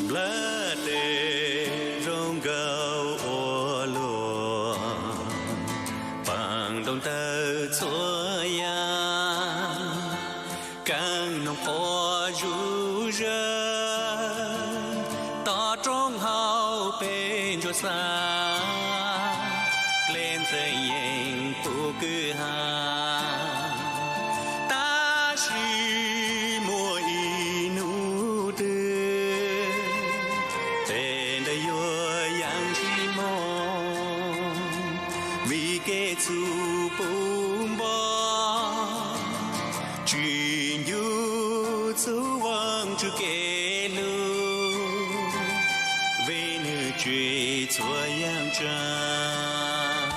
Nplog teb zoo nkauj ua luaj, paab nroo ntawm txhua yaam, kaaj noog quas zuj zawg, toj roob hauv peb ntsuag xav, dlej ntxeev yeej puv kwj ha. Tab sis muaj ib nub twg, tej ntawd yuav yaam tsis moov, vim kev txhub puv npo, tsis ncu txug Vaajtswv kev lug, vim nwg tsim txhua yaam tsaam.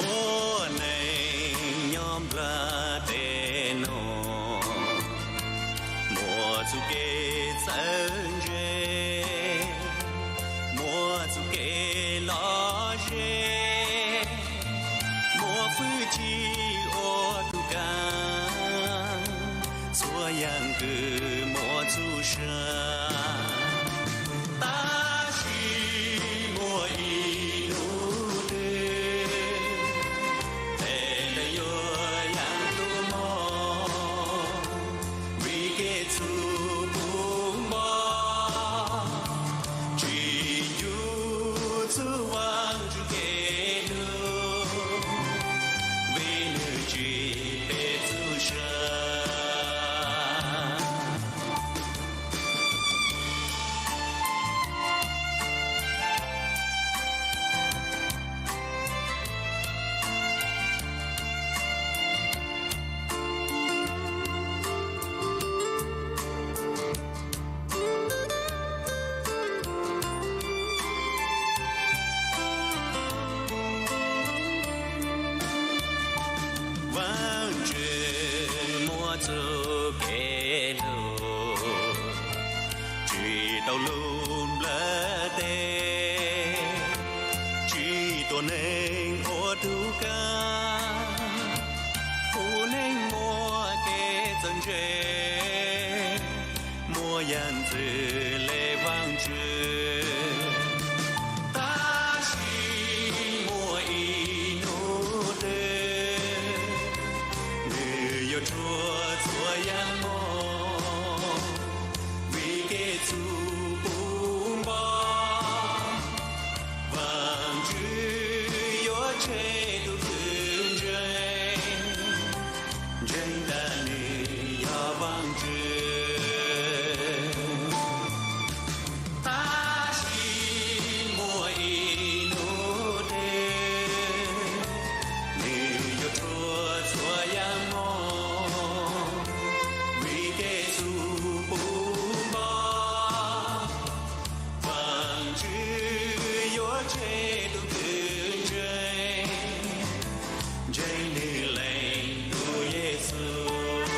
Ua neej nyob Nplog teb nuav, muaj txuj kev txawj ntse, muaj txuj kev lom zem, muaj fwj chim ua tug kaam, txhua yaam kws muaj txuj sa. Tab sis muaj ib nub twg, tej ntawd yuav yaam tug moov, vim kev txhub puv npo, tsis ncu txug Vaajtswv kev lug, vim nwg tsim peb txuj sa. Vaajtswv muaj txuj kev lug, tsis tau lug nplawg teb, tsis tuam neeg ua tug kaam, ua neeg muaj kev txawj ntse, muaj yaam ntxwv le Vaajtswv. Tab sis muaj ib nub twg, nwg yuav rhuav txhua yaam moov, vim kev txhub puv npo, Vaajtswv yuav tseg tug kws ntseeg, ntseeg tas nwg yog Vaajtswv. Tab sis muaj ib nub twg, nwg yuav rhuav txhua yaam moov, vim kev txhub puv npo, Vaajtswv yuav tseg tug kws ntseeg, ntseeg nwg lees tug Yexus.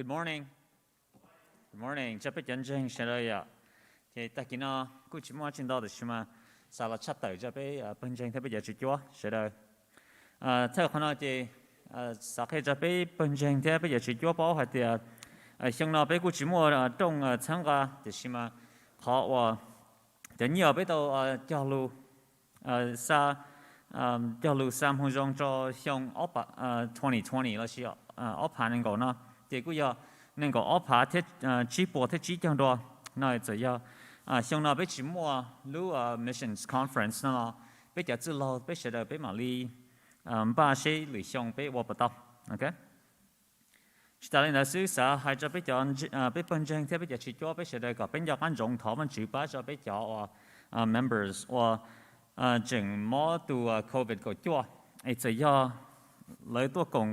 Good morning. Good morning. Tsoom peb cov ntseeg sawv daws yom. Ces tag kis no kuj tsis muaj dab tsi ntau tab sis mas xav los tshaj tawm rau peb pawg ntseeg thiab peb cov tswv cuab sawv daws. Thawj qhov no ces xav qhia rau peb pawg ntseeg thiab peb cov tswv cuab paub hais tias xyoo no peb kuj tsis muaj rooj txhawb nqa, tiam sis mas qhov uas cov nyiaj peb tau cog lus xa, cog lus xa hmoo zoo rau xyoo twenty twenty lossis ob phav nees nkaum no, ces kuj yog nees nkaum ob phav thiab tsib puas thiab tsib caug dua no. Txawm yog xyoo no peb tsis muaj lub missions conference no los peb cov txwj laug peb sawv daws peb mam li npaj seb lwm xyoo peb ua puas tau. Tsis tas li ntawd xwb, xav hais rau peb cov, peb pawg ntseeg thiab peb cov tswv cuab peb sawv daws kom peb nco qab ntsoov thov Vajtswv pab rau peb cov uas members uas tseem mob tus covid kaum cuaj, es txawm yog lawv tuaj koom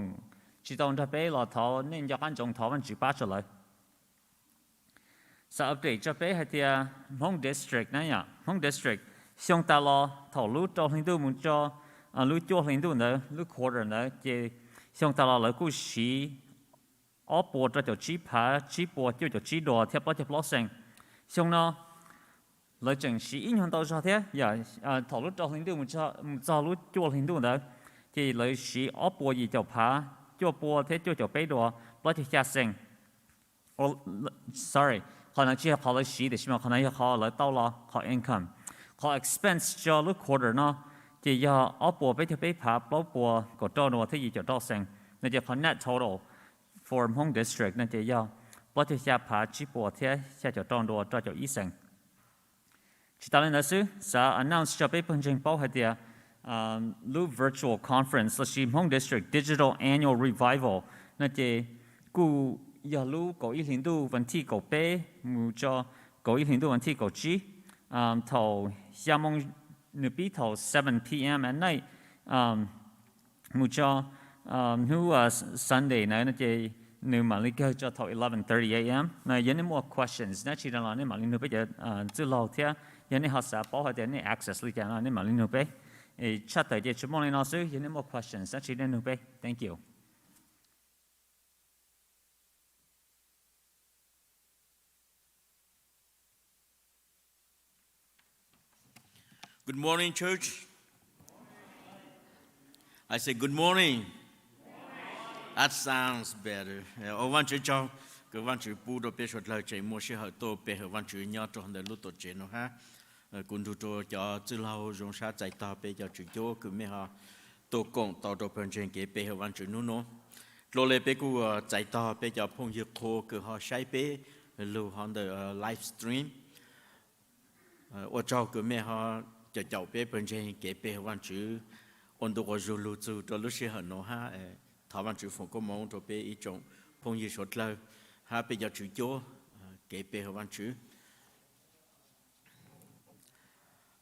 tsis tau nrog peb los thov nej nco qab ntsoov thov Vajtswv pab rau lawv. Xav update rau peb hais tias Hmoob District na yom, Hmoob District xyoo tas los thaum lub rau hli ntuj mus txog lub cuaj hli ntuj ntawd, lub quarter ntawd ces xyoo tas los lawv kuj siv ob puas rau caum tsib phav tsib puas cuaj caum tsib dua thiab plaub caug plaub xees. Xyoo no lawv tseem siv ib nyuag ntau zog thiab yom, thaum lub rau hli ntuj mus txog lub cuaj hli ntuj ntawd ces lawv siv ob puas yim caum phav cuaj pua thiab cuaj caum peb dua plaub caug xya xees. Sorry, qhov no tsis yog qhov lawv siv tiam sis mas qhov no yog qhov lawv tau los qhov income. Qhov expense rau lub quarter no ces yog ob puas peb caug peb phav plaub puas kaum rau dua thiab yim caum rau xees. No ces qhov net total for Hmoob District no ces yog plaub caug xya phav tsib puas thiab xya caum rau dua rau caum ib xees. Tsis tas li ntawd xwb, xav announce rau peb pawg ntseeg paub hais tias lub virtual conference lossis Hmoob District Digital Annual Revival no ces kuj yog lub kaum ib hlis ntuj vas thij kaum peb mus txog kaum ib hlis ntuj vas thij kaum tsib, thaum xya moo, nws pib thaum seven p.m. at night mus txog hnub Sunday na no ces nws mam li kawg txog thaum eleven thirty a.m. No yog nej muaj questions dab tsi no los nej mam li nug peb cov txwj laug thiab yog nej ho xav paub hais tias nej access li cas no nej mam li nug peb. Tshaj tawm ces tsuas muaj li no xwb, yog nej muaj questions dab tsi nej nug peb. Thank you. Good morning, church. I say good morning. That sounds better. Ua Vajtswv tsaug, kws Vajtswv pub rau peb suav dlawg tseem muaj sij hawm tuaj pe hawm Vajtswv nyob rau ntawm lub tuam tsev no hab. Kuv nrug rua cov txwj laug zoo sab txais tog peb cov tswv cuab kws mej ho tuaj koom tau rau pawg ntseeg kev pe hawm Vajtswv nub nuav. Dlua le peb kuj txais tog peb cov phooj ywg qhua kws ho saib peb lug hov ntawm live stream. Ua tsaug kws mej ho caum caum peb pawg ntseeg kev pe hawm Vajtswv ua ntu quas zug lug txug rau lub sij hawm nuav hab. Thov Vajtswv foom koob moov rau peb ib tsoom phooj ywg suav dlawg hab peb cov tswv cuab kev pe hawm Vajtswv.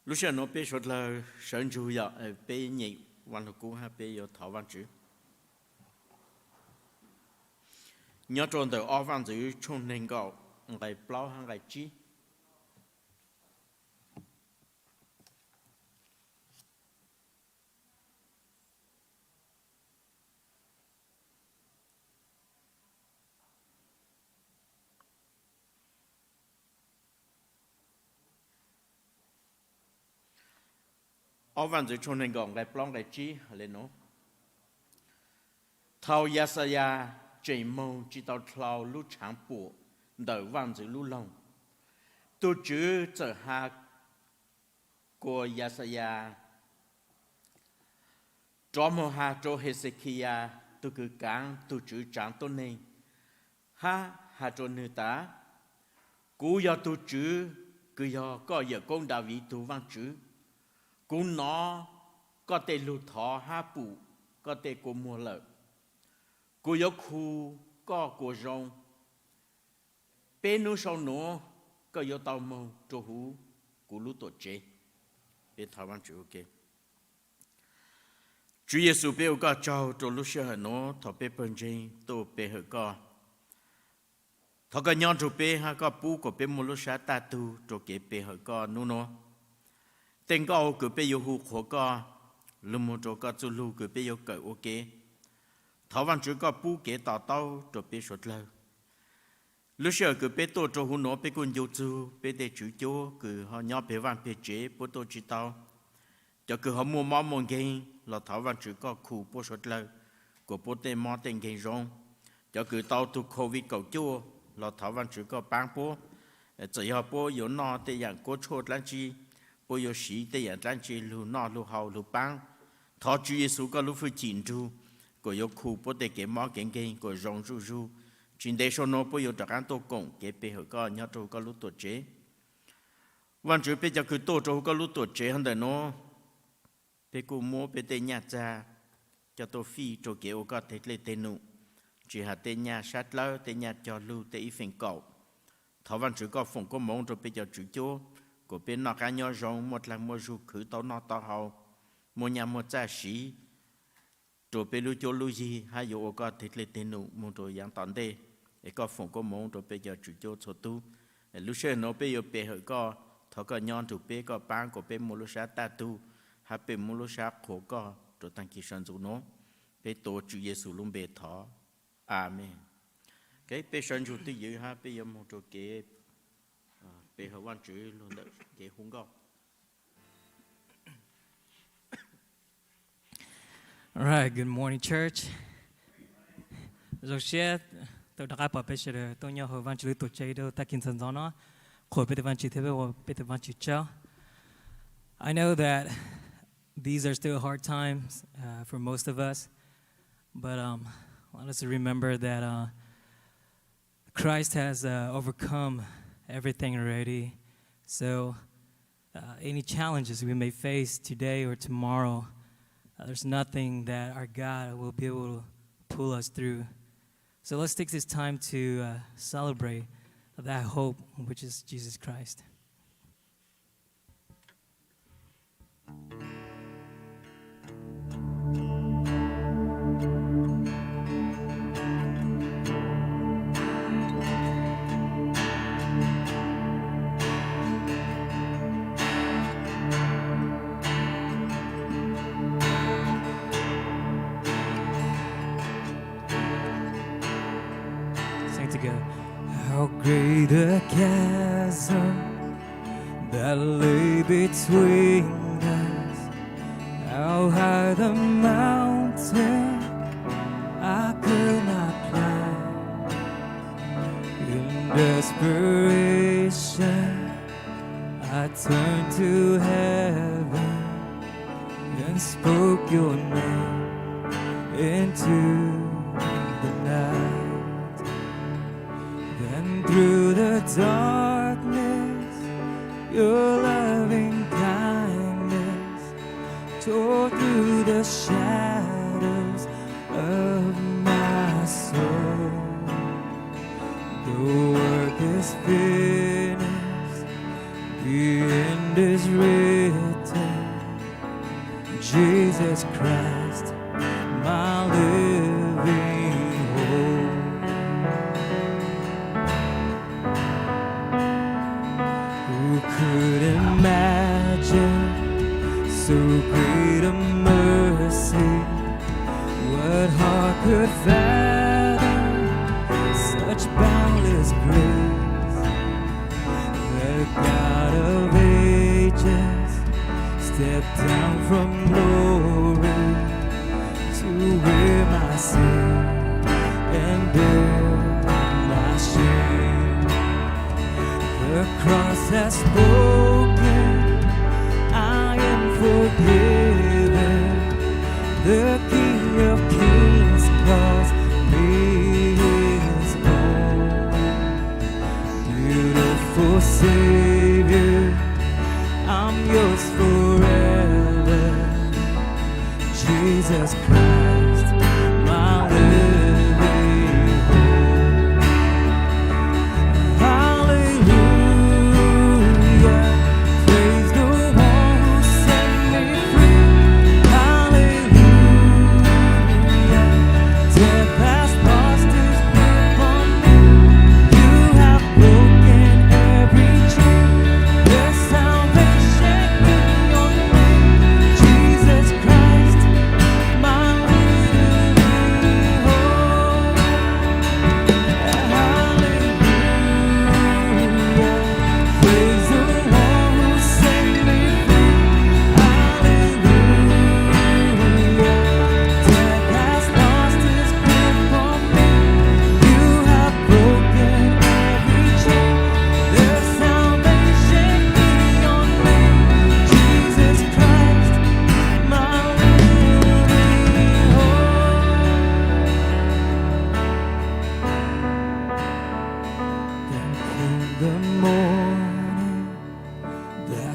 Lub sij hawm nuav peb suav dlawg sawv ntsug yom, peb nyeem Vaj Lug Kub hab peb yuav thov Vajtswv. Nyob rau ntawm ob Vaj Ntxwv tshooj neeg nkaum nqai plaub hab nqai tsib. Ob Vaj Ntxwv tshooj neeg nkaum nqai plaub nqai tsib hais le nuav: Thaum Yaxayas tseem moog tsis tau dlhau lub tshaav puam ntawm Vaj Ntxwv lub loog, tug Tswv txawm has kuas Yaxayas rov moog has rua Hexekiyas tug kws kaav tug Tswv tsaav tuab neeg hab has rua nwg tas, Kuv yog tug Tswv kws yog koj yawm koob Daviv tug Vaajtswv. Kuv nov koj tej lug thov hab pum koj tej kua muag lawm. Kuv yuav khu koj kua zoo. Peb nub sau nuav koj yuav tau moog rua huv kuv lub tuam tsev. Peb thov Vaajtswv ua ke. Tswv Yexus, peb ua koj tsaug rua lub sij hawm nuav thaum peb pawg ntseeg tuaj pe hawm koj. Thov koj nyob nrug peb hab koj pub kuas peb muaj lub sab taj tug rua kev pe hawm koj nub nuav. Tej nkauj kws peb yuav hu qhuas koj, lug moog rua koj txuj lug kws peb yuav kawm ua ke. Thov Vaajtswv koj pub kev to taub rua peb suav dlawg. Lub sij hawm kws peb tuaj rua huv nuav peb kuj ncu txug peb tej tswv cuab kws ho nyob peg vaaj peg tsev puab tuaj tsi tau. Cov kws ho muaj mob muaj nkeeg los thov Vaajtswv koj khu puab suav dlawg, kuas puab tej mob tej nkeeg zoo. Cov kws tau tug COVID kaum cuaj los thov Vaajtswv koj paab puab. Txawm yog puab yuav noj tej yaam kuab tshuaj dlaab tsi, puab yuav siv tej yaam dlaab tsi lug noj lug haus lug paab, thov Tswv Yexus koj lub fwj chim nrug, kuas yuav khu puab tej kev mob kev nkeeg kuas zoo zuj zug. Tsis ntev sau nuav puab yuav rov qaab tuaj koom kev pe hawm koj nyob rua huv koj lub tuam tsev. Vaajtswv, peb cov kws tuaj rua huv koj lub tuam tsev hov ntawm nuav, peb kuj muab peb tej nyaj txag coj tuaj fij rua kev ua koj teg dlej teg num, tsis has tej nyaj sab dlawb, tej nyaj cog lug, tej ib feem kaum. Thov Vaajtswv koj foom koob moov rua peb cov tswv cuab, kuas peb noj qab nyob zoo, muaj dlaag muaj zug, khwv tau noj tau haus, muaj nyaj muaj txaj siv rua peb lub cuab lub yig hab yuav ua koj teg dlej teg num moog rua yaav tom ntej. Es koj foom koob moov rua peb cov tswv cuab txhua tug. Lub sij hawm nuav peb yuav pe hawm koj, thov koj nyob nrug peb, koj paab kuas peb muaj lub sab taj tug hab peb muaj lub sab qhuas koj rua taag kis sawv ntxuv nuav. Peb tuav Tswv Yexus lub npe thov, amees. Ok, peb sawv ntsug twj ywm hab peb yuav moog rua kev pe hawm Vaajtswv lug ntawm kev hu nkauj. All right, good morning, church. Zoo siab tau rov qab pom peb sawv daws tuaj nyob hauv Vaajtswv lub tuam tsev rau tag kis ntxov ntxov no, qhuas peb tus Vaajtswv thiab peb ua peb tus Vaajtswv tsaug. I know that these are still hard times, uh, for most of us, but, um, let us remember that, uh, Christ has, uh, overcome everything already. So, uh, any challenges we may face today or tomorrow, uh, there's nothing that our God will be able to pull us through. So let's take this time to, uh, celebrate that hope, which is Jesus Christ. Sing together. How great the chasm that lay between us, how high the mountain I could not climb. In desperation, I turned to heaven and spoke your name into the night. Then through the darkness, your loving kindness tore through the shadows of my soul. The work is finished, the end is written. Jesus Christ, my living hope. Who could imagine so great a mercy? What heart could fathom such boundless grace? The God of ages stepped down from glory to wear my sin and bear my shame. The cross has spoken, I am forgiven. The King of Kings calls me his own. Beautiful Savior, I'm yours forever. Jesus Christ, my living hope. Hallelujah, praise the one who set me free. Hallelujah, death has lost its grip on me. You have broken every chain. There's salvation in your name. Jesus Christ, my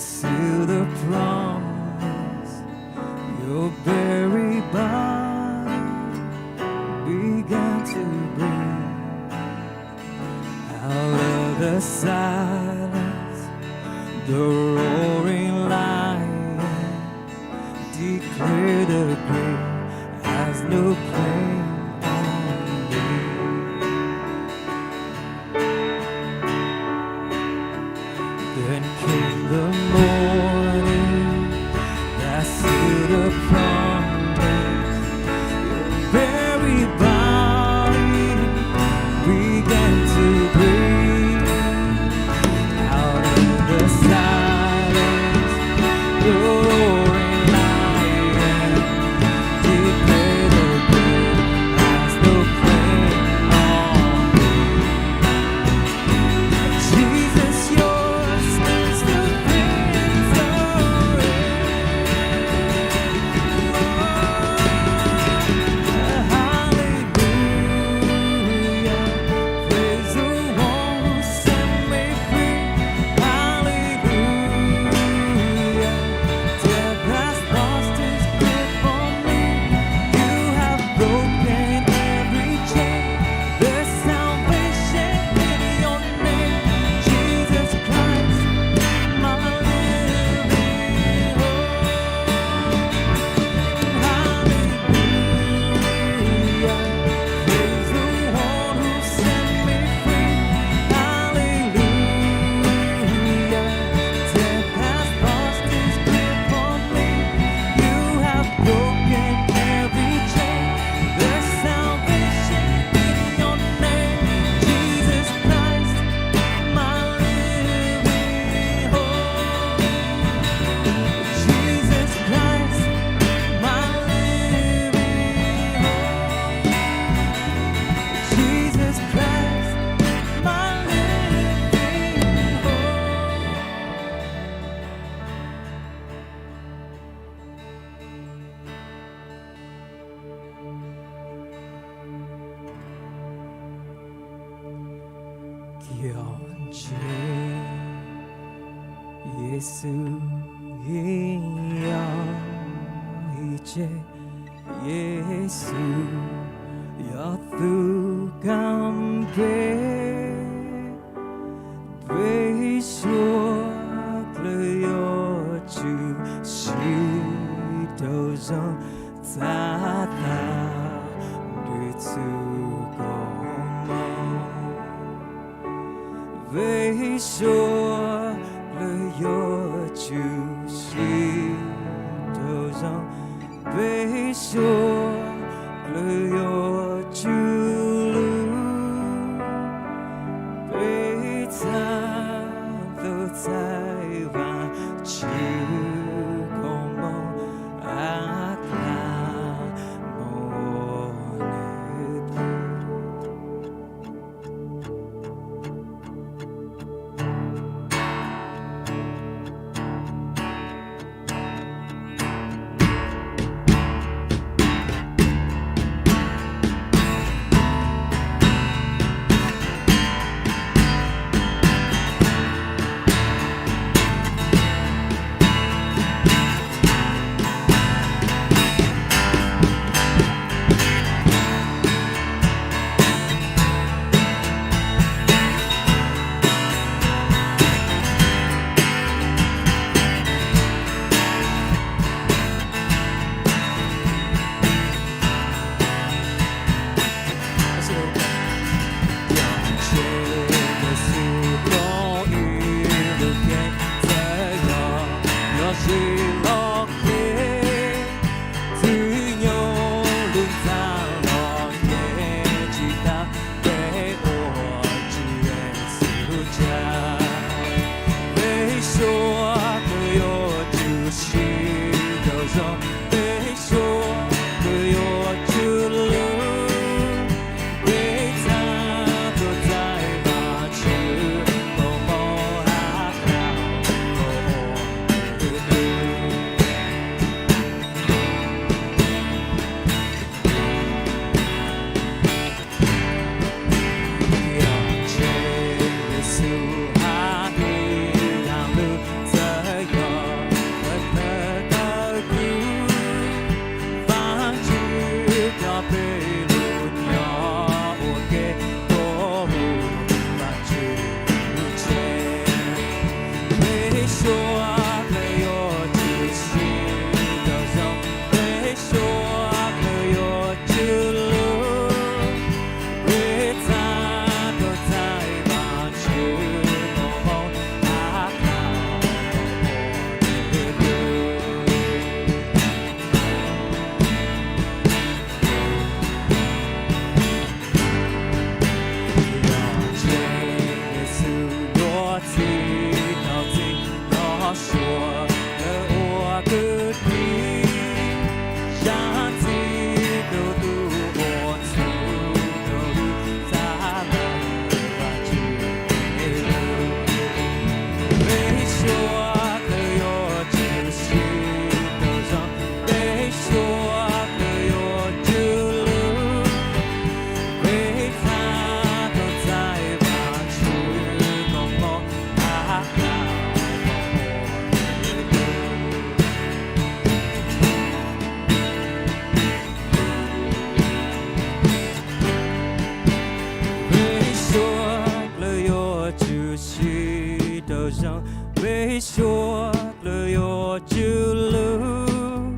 Seal the promise, your very body began to breathe. Out of the silence, the roaring lion declared the grave has no claim on me. Then came the morning that sealed the promise. Your very body began to breathe. Out of the silence, the roaring lion declared the grave has no claim on me. Jesus, yours is the victory. Hallelujah, praise the one who set me free. Hallelujah, death has lost its grip on me. You have broken every chain. There's salvation in your name, Jesus Christ, my living hope. Hallelujah, praise the one who set me free. Hallelujah, death has lost its grip on me. You have broken every chain. There's salvation in your name, Jesus Christ, my living hope. Jesus Christ, my living hope. Jesus Christ, my living hope. Kiag ntse, Yexus yeej yog ib tse, Yexus yog tus kam npe. Peb suav dlawg yuav tsum sib raug zoo txav tag nws txuj kos mob. Peb suav dlawg yuav tsum sib raug zoo, peb suav dlawg yuav tsum lub, peb txhaj tau txais Vajtswv kos mob a kab mob nws tug. Yog tsev Yexus koj ib lub kev txawj los, yog zim los kev, tus nyuj lub ntxa los nce tsis tau, peb ua Tswv Yexus tsaug. Peb suav dlawg yuav tsum sib raug zoo, peb suav dlawg yuav tsum lub, peb txhaj tuaj txais Vajtswv kos mob a kab mob nws tug. Tswv lub,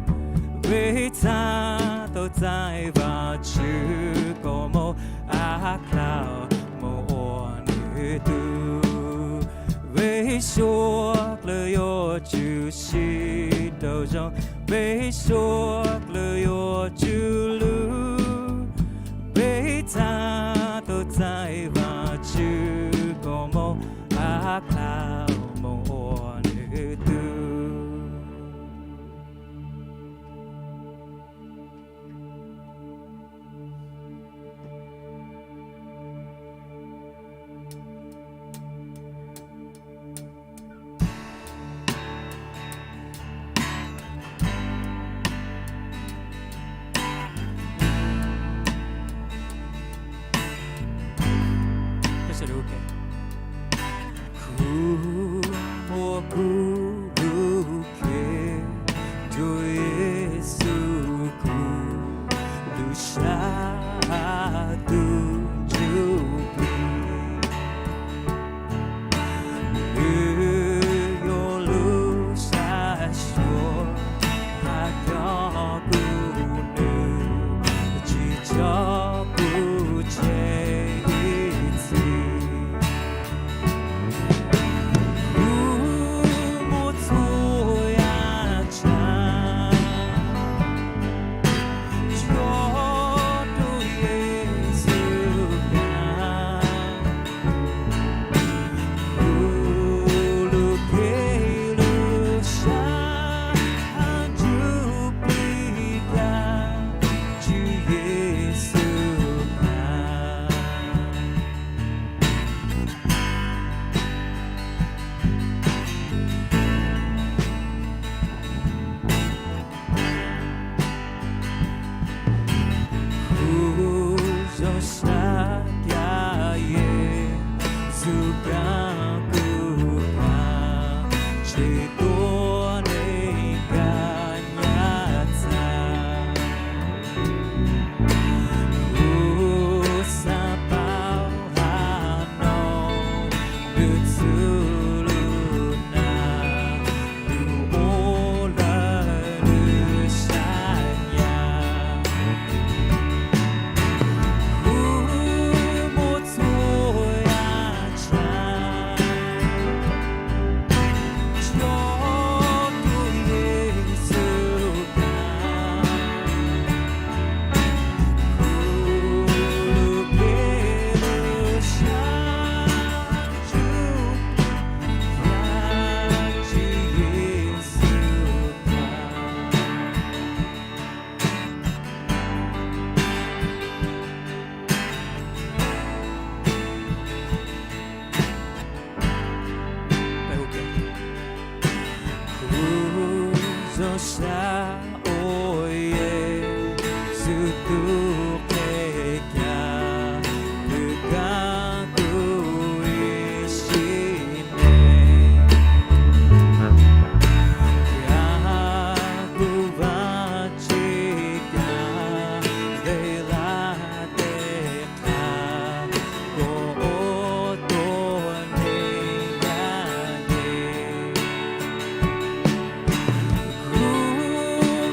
peb txhad tau txais Vajtswv kaus moov, av dlaum moov ua nws tug. Peb suav dlawg yuav tsum sib raug zoo, peb suav dlawg yuav tswv lub, peb txhad tau txais Vajtswv kaus moov, av dlaum moov ua nws tug. Kuv muab kuv lub cev rua Yexus, kuv lub sab tug ntsuj plig. Nws yog lub sab suav, has cov kuv nws, tsis tso kuv tseg ib txhis. Kuv muab txhua yam tsav tso rau Yexus kag. Kuv lub cev lub sab ntsuj plig kag, Tswv Yexus kag. Kuv zoo sab kag Yexus kag, kuv kag tsis tuav neeg kag nyab txag. Kuv xav paub has no, nws txuj lug nag, nws ua lawm nws sab nyab. Kuv muab txhua yam tsav tso rau Yexus kag. Kuv lub cev lub sab ntsuj plig kag, Tswv Yexus kag. Kuv zoo sab ua Yexus tug qheb kag, nws kag kuv ib sim neej. Kag kuv Vajtswv kag, nqe laj teb qha, kuv ua tuag neeg yaj yej. Kuv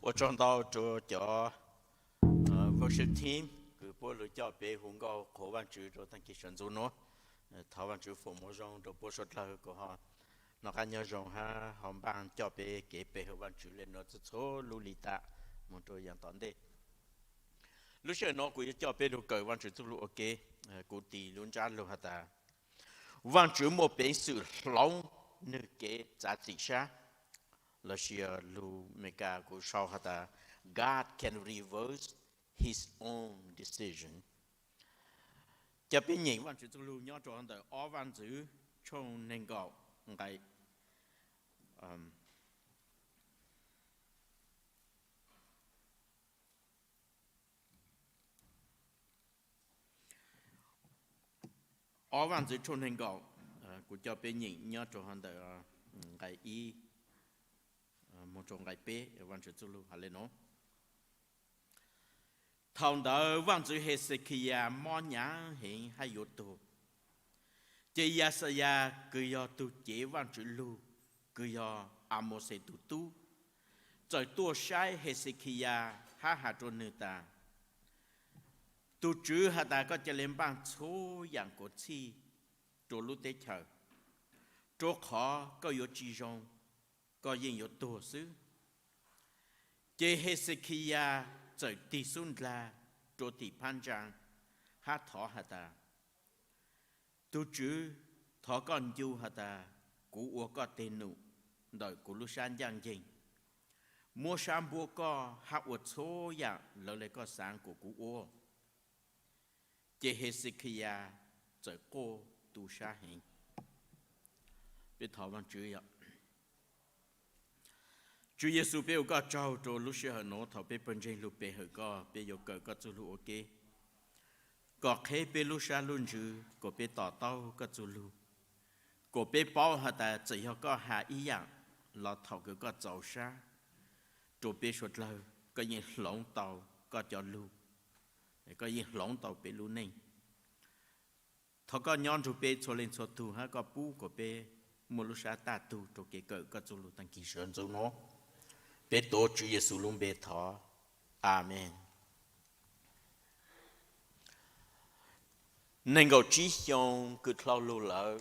Ua tsaug ntau rau cov worship team kws puab lug coj peb hu nkauj qhuas Vaajtswv rau taag kig sawv ntxuv nuav. Thov Vaajtswv foom mov zoo rau puab suav dlawg kuas ho noj qaab nyob zoo hab ho npaaj coj peb kev pe hawm Vaajtswv le nuav txhua txhua lub li tas moog rau yaam tom ntej. Lub sij hawm nuav kuv yuav coj peb lug kawm Vaajtswv txuj lug ua ke. Kuv tis lub ntsab lug has tas, Vaajtswv muaj peev xwm hloov nwg kev txav txim sab, lossis lug Meskas kuv sau has tas, God can reverse his own decision. Coj peb nyeem Vaajtswv txuj lug nyob rau ntawm ob Vaajtswv tshooj neeg nkaum nqe Ob Vaajtswv tshooj neeg nkaum, kuv coj peb nyeem nyob rau ntawm nqe ib moog rau nqe peb, Vaajtswv txuj lug has le nuav. Thaum ntawd Vaajtswv Hexekiyas mob nyaav heev hab yuav tuag. Ces Yaxayas kws yog tug cev Vaajtswv lug, kws yog Amoxes tug tub, txawm tuaj saib Hexekiyas hab has rua nwg tas, Tug Tswv has tas koj ca le npaaj txhua yaam kuas txhij rua lub teb chaws, rua qhov koj yuav tsi zoo, koj yeej yuav tuag xwb. Ces Hexekiyas txawm tig xub ndlag rua tim phab ntsaa hab thov has tas, Tug Tswv, thov koj ncu has tas kuv ua koj teg num ntawm kuv lub sab ncaaj nceeg, muab sab npuab koj hab ua txhua yaam lawv le koj xaav kuas kuv ua. Ces Hexekiyas txawm quaj tu sab heev. Peb thov Vaajtswv. Tswv Yexus, peb ua koj tsaug rua lub sij hawm nuav thaum peb pawg ntseeg lug pe hawm koj, peb yuav kawm koj txuj lug ua ke. Koj qheb peb lub sab lub ntsws kuas peb to taub koj txuj lug, kuas peb paub has tas txawm yog koj has ib yaam los thaum kws koj txaus sab rua peb suav dlawg, koj yeej hloov tau koj cov lug, koj yeej hloov tau peb lub neej. Thov koj nyob nrug peb txhua leej txhua tug hab koj pub kuas peb muaj lub sab taj tug rua kev kawm koj txuj lug taag kig sawv ntxuv nuav. Peb tuav Tswv Yexus lub npe thov, Amees. Neeg nkaum tsib xyoo kws dlhau lug lawm,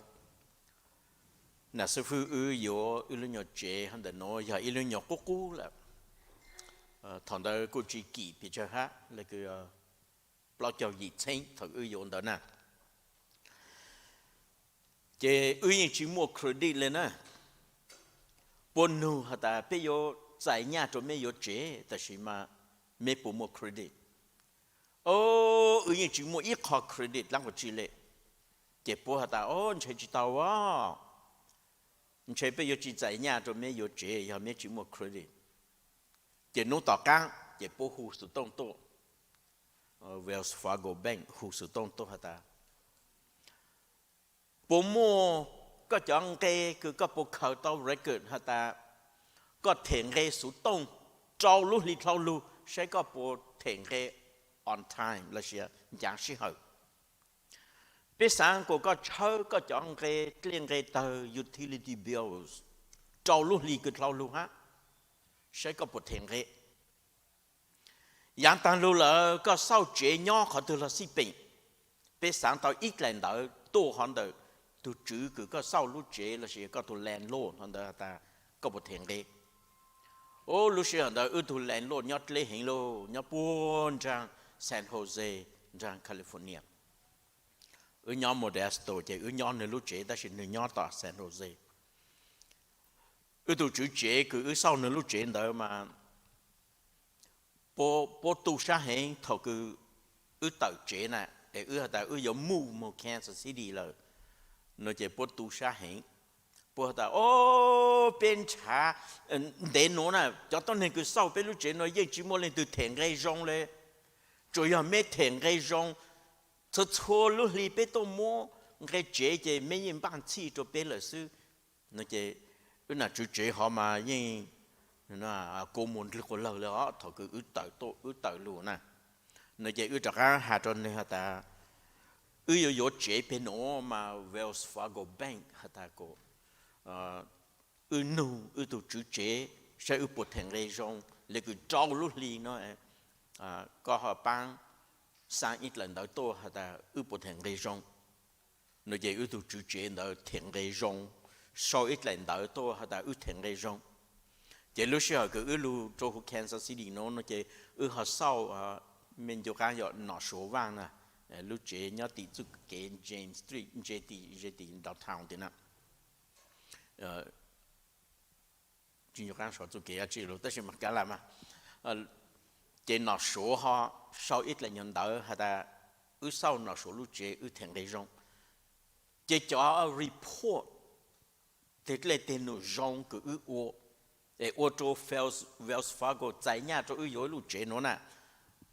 nam xib fwb wb yuav wb lub nyuas tsev ntawm nuav yog ib lub nyuas qub qub lawm. Thaum ntawd kuj tsi kim pes tsawg hab, le kws plaub caug yim txheeb thaum wb yuav ntawd na. Ces wb yeej tsi muaj credit le na. Puab nug has tas peb yuav txais nyaj rua meb yuav tsev, tab sis mas meb puas muaj credit? O, wb yeej tsi muaj ib qho credit dlaab qhov tsi le. Ces puab has tas, o, ntshe tsi tau a, ntshe peb yuav tsi txais nyaj rua meb yuav tsev yog meb tsi muaj credit. Ces nub tom qaab ces puab hu xov tooj tuaj, Wells Fargo Bank hu xov tooj tuaj has tas, puas muaj koj cov nqe kws koj puas khaws tau record has tas koj them nqe xov tooj rau lub hli dlhau lug, saib koj puas them nqe on time lossis ncav sij hawm. Peb xaav kuas koj tshawb koj cov nqe dlej nqe tawg, utility bills, rau lub hli kws dlhau lug hab, saib koj puas them nqe. Yaav taag lug lawm koj xauj tsev nyob qhov twg los xij peem, peb xaav tau ib dlaim ntawv tuaj hov ntawm tug tswv kws koj xauj lub tsev lossis koj tug landlord hov ntawd has tas koj puas them nqe. O, lub sij hawm ntawd wb tug landlord nyob dleb heev lauj, nyob puag nraag San Jose, nraag California. Wb nyob Modesto ces wb nyob nwg lub tsev tab sis nwg nyob tom San Jose. Wb tug tswv tsev kws wb xauj nwg lub tsev ntawd mas puab tu sab heev thaum kws wb tawm tsev na, es wb has tas wb yuav move moog Kansas City lawm no ces puab tu sab heev. Puab has tas, o, peb nrhav ntev nuav na, cov tuab neeg kws xauj peb lub tsev nuav yeej tsi muaj leej twg them nqe zoo le, tsuas yog meb them nqe zoo. Txhua txhua lub hli peb tuaj muab nqe tsev ces meb yeej npaaj txhij rua peb lawm xwb no ces wb nam tswv tsev hov mas yeej kua muag ndlwg quas lawg le os thaum kws wb tawm lug na. No ces wb rov qaab has rua nwg has tas wb yuav yuav tsev peg nuav mas Wells Fargo Bank has tas kuas wb nug wb tug tswv tsev saib wb puas them nqe zoo le kws rau lub hli no, koj ho paab xaa ib dlaim ntawv tuaj has tas wb puas them nqe zoo. No ces wb tug tswv tsev ntawd them nqe zoo, sau ib dlaim ntawv tuaj has tas wb them nqe zoo. Ces lub sij hawm kws wb lug rua huv Kansas City no no ces wb ho xauj, mej ncu qaab yog Nom Suav Vaaj na, lub tsev nyob tim txuj kev James Street, ntshe tim, ntshe tim downtown tim na. Tsis ncu qaab sau txuj kev dlaab tsi lug tab sis mas kav lam mas, ces Nom Suav ho sau ib dlaim nyuag ntawv has tas wb xauj Nom Suav lub tsev wb them nqe zoo. Ces cov report teg dlej teg num zoo kws wb ua, es ua rua Wells Fargo txais nyaj rua wb yuav ib lub tsev nuav na,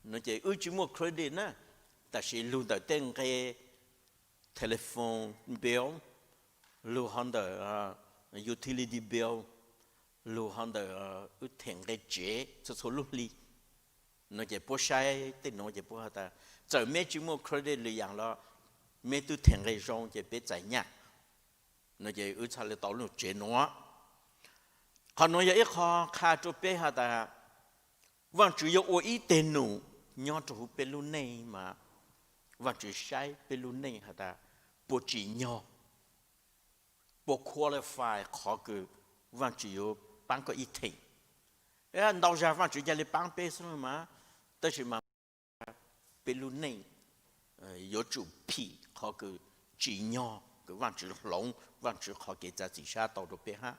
no ces wb tsis muaj credit na, tab sis lug ntawm tej nqe telephone bill, lug ho ntawm utility bill, lug ho ntawm wb them nqe tsev txhua txhua lub hli. No ces puab saib tej nuav ces puab has tas txawm mej tsis muaj credit lwm yaam los mej twb them nqe zoo ces peb txais nyaj. No ces wb txhaj le tau lub tsev nuav. Qhov nuav yog ib qho qha rua peb has tas Vaajtswv yuav ua ib teg num nyob rua huv peb lub neej mas Vaajtswv saib peb lub neej has tas puas tsim nyog, puas qualify qhov kws Vaajtswv yuav paab koj ib theem. Ntau zag Vaajtswv ca le paab peb xwb mas, tab sis mas peb lub neej yuav tsum phim qhov kws tsim nyog kws Vaajtswv hloov Vaajtswv qhov kev txav txim sab tau rua peb hab.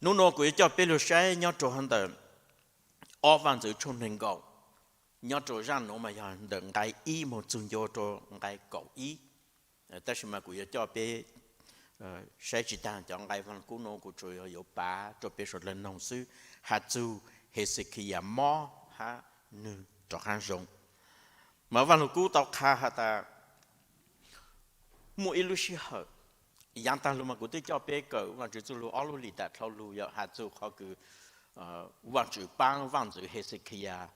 Nub nua kuv yuav coj peb lug saib nyob rua hov ntawm ob Vaajntxwv tshooj neeg nkaum, nyob rua zaaj nuav mas yog ntawm nqai ib moog txug ncu rua nqai kaum ib. Tab sis mas kuv yuav coj peb saib tsis taag cov nqai Vaaj Lug Kub nuav, kuv tsuas yog yuav pav rua peb suav dlawg noog xwb, has txug Hexekiyas mob hab nwg rov qaab zoo. Mas Vaaj Lug Kub tau qha has tas muaj ib lub sij hawm, yaav taag lug mas kuv twb coj peb kawm Vaajtswv txuj lug ob lub lim tawm dlhau lug yog has txug qhov kws Vaajtswv paab Vaajntxwv Hexekiyas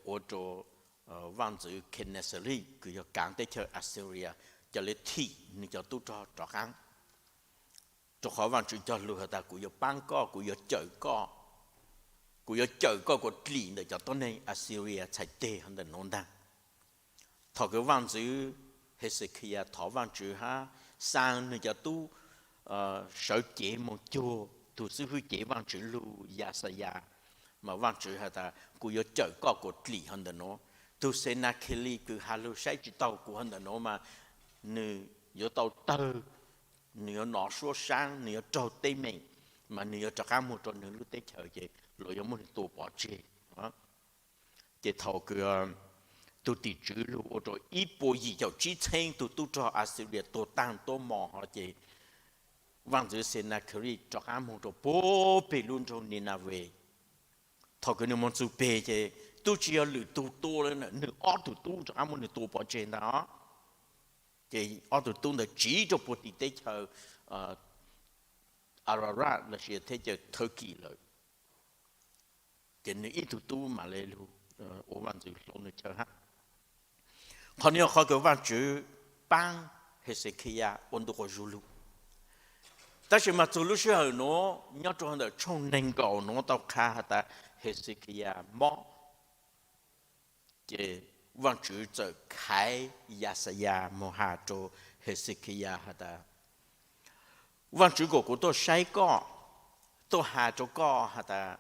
ua rua Vaajntxwv Kenexelis kws yog kaav teb chaws Assyria ca le thim nwg cov tub rog rov qaab. Rua qhov Vaajtswv cog lug has tas kuv yuav paab koj, kuv yuav cawm koj, kuv yuav cawm koj kuas dlim ntawm cov tuab neeg Assyria txhais teg hov ntawm nuav ntaag. Thaum kws Vaajntxwv Hexekiyas thov Vaajtswv hab xaa nwg cov tub sawv cev moog cuag tug xib hwb cev Vaajtswv lug Yaxayas, mas Vaajtswv has tas kuv yuav cawm koj kuas dlim hov ntawm nuav. Tug Xenakhelis kws has lug saib tsis taug kuv hov ntawm nuav mas nwg yuav tau tawg, nwg yuav nov suab saab, nwg yuav raug teeb meem, mas nwg yuav rov qaab moog rua nwg lub teb chaws ces luas yuav muab nwg tua pov tseg. Ces thaum kws tug tim tswv lug ua rua ib puas yim caum tsib txheeb tug tub rog Assyria tuag taag tuab mos hov ces Vaajntxwv Xenakhelis rov qaab moog rua puag peg lub nroog Ninaves. Thaum kws nwg moog txug peg ces tub tsis yog lwm tug tua le, nwg ob tug tub rov qaab muab nwg tua pov tseg ntag os. Ces ob tug tub ntawd tsiv rua puag tim teb chaws Ararat lossis teb chaws Turkey lawm. Ces nwg ib tug tub mam le lug ua Vaajntxwv hloov nwg chaw hab. Qhov nuav yog qhov kws Vaajtswv paab Hexekiyas ua ntu quas zug lug. Tab sis mas txug lub sij hawm nuav nyob rua ntawm tshooj neeg nkaum nuav tau qha has tas Hexekiyas mob. Ces Vaajtswv txawm khaiv Yaxayas moog has rua Hexekiyas has tas, Vaajtswv kom kuv tuaj saib koj, tuaj has rua koj has tas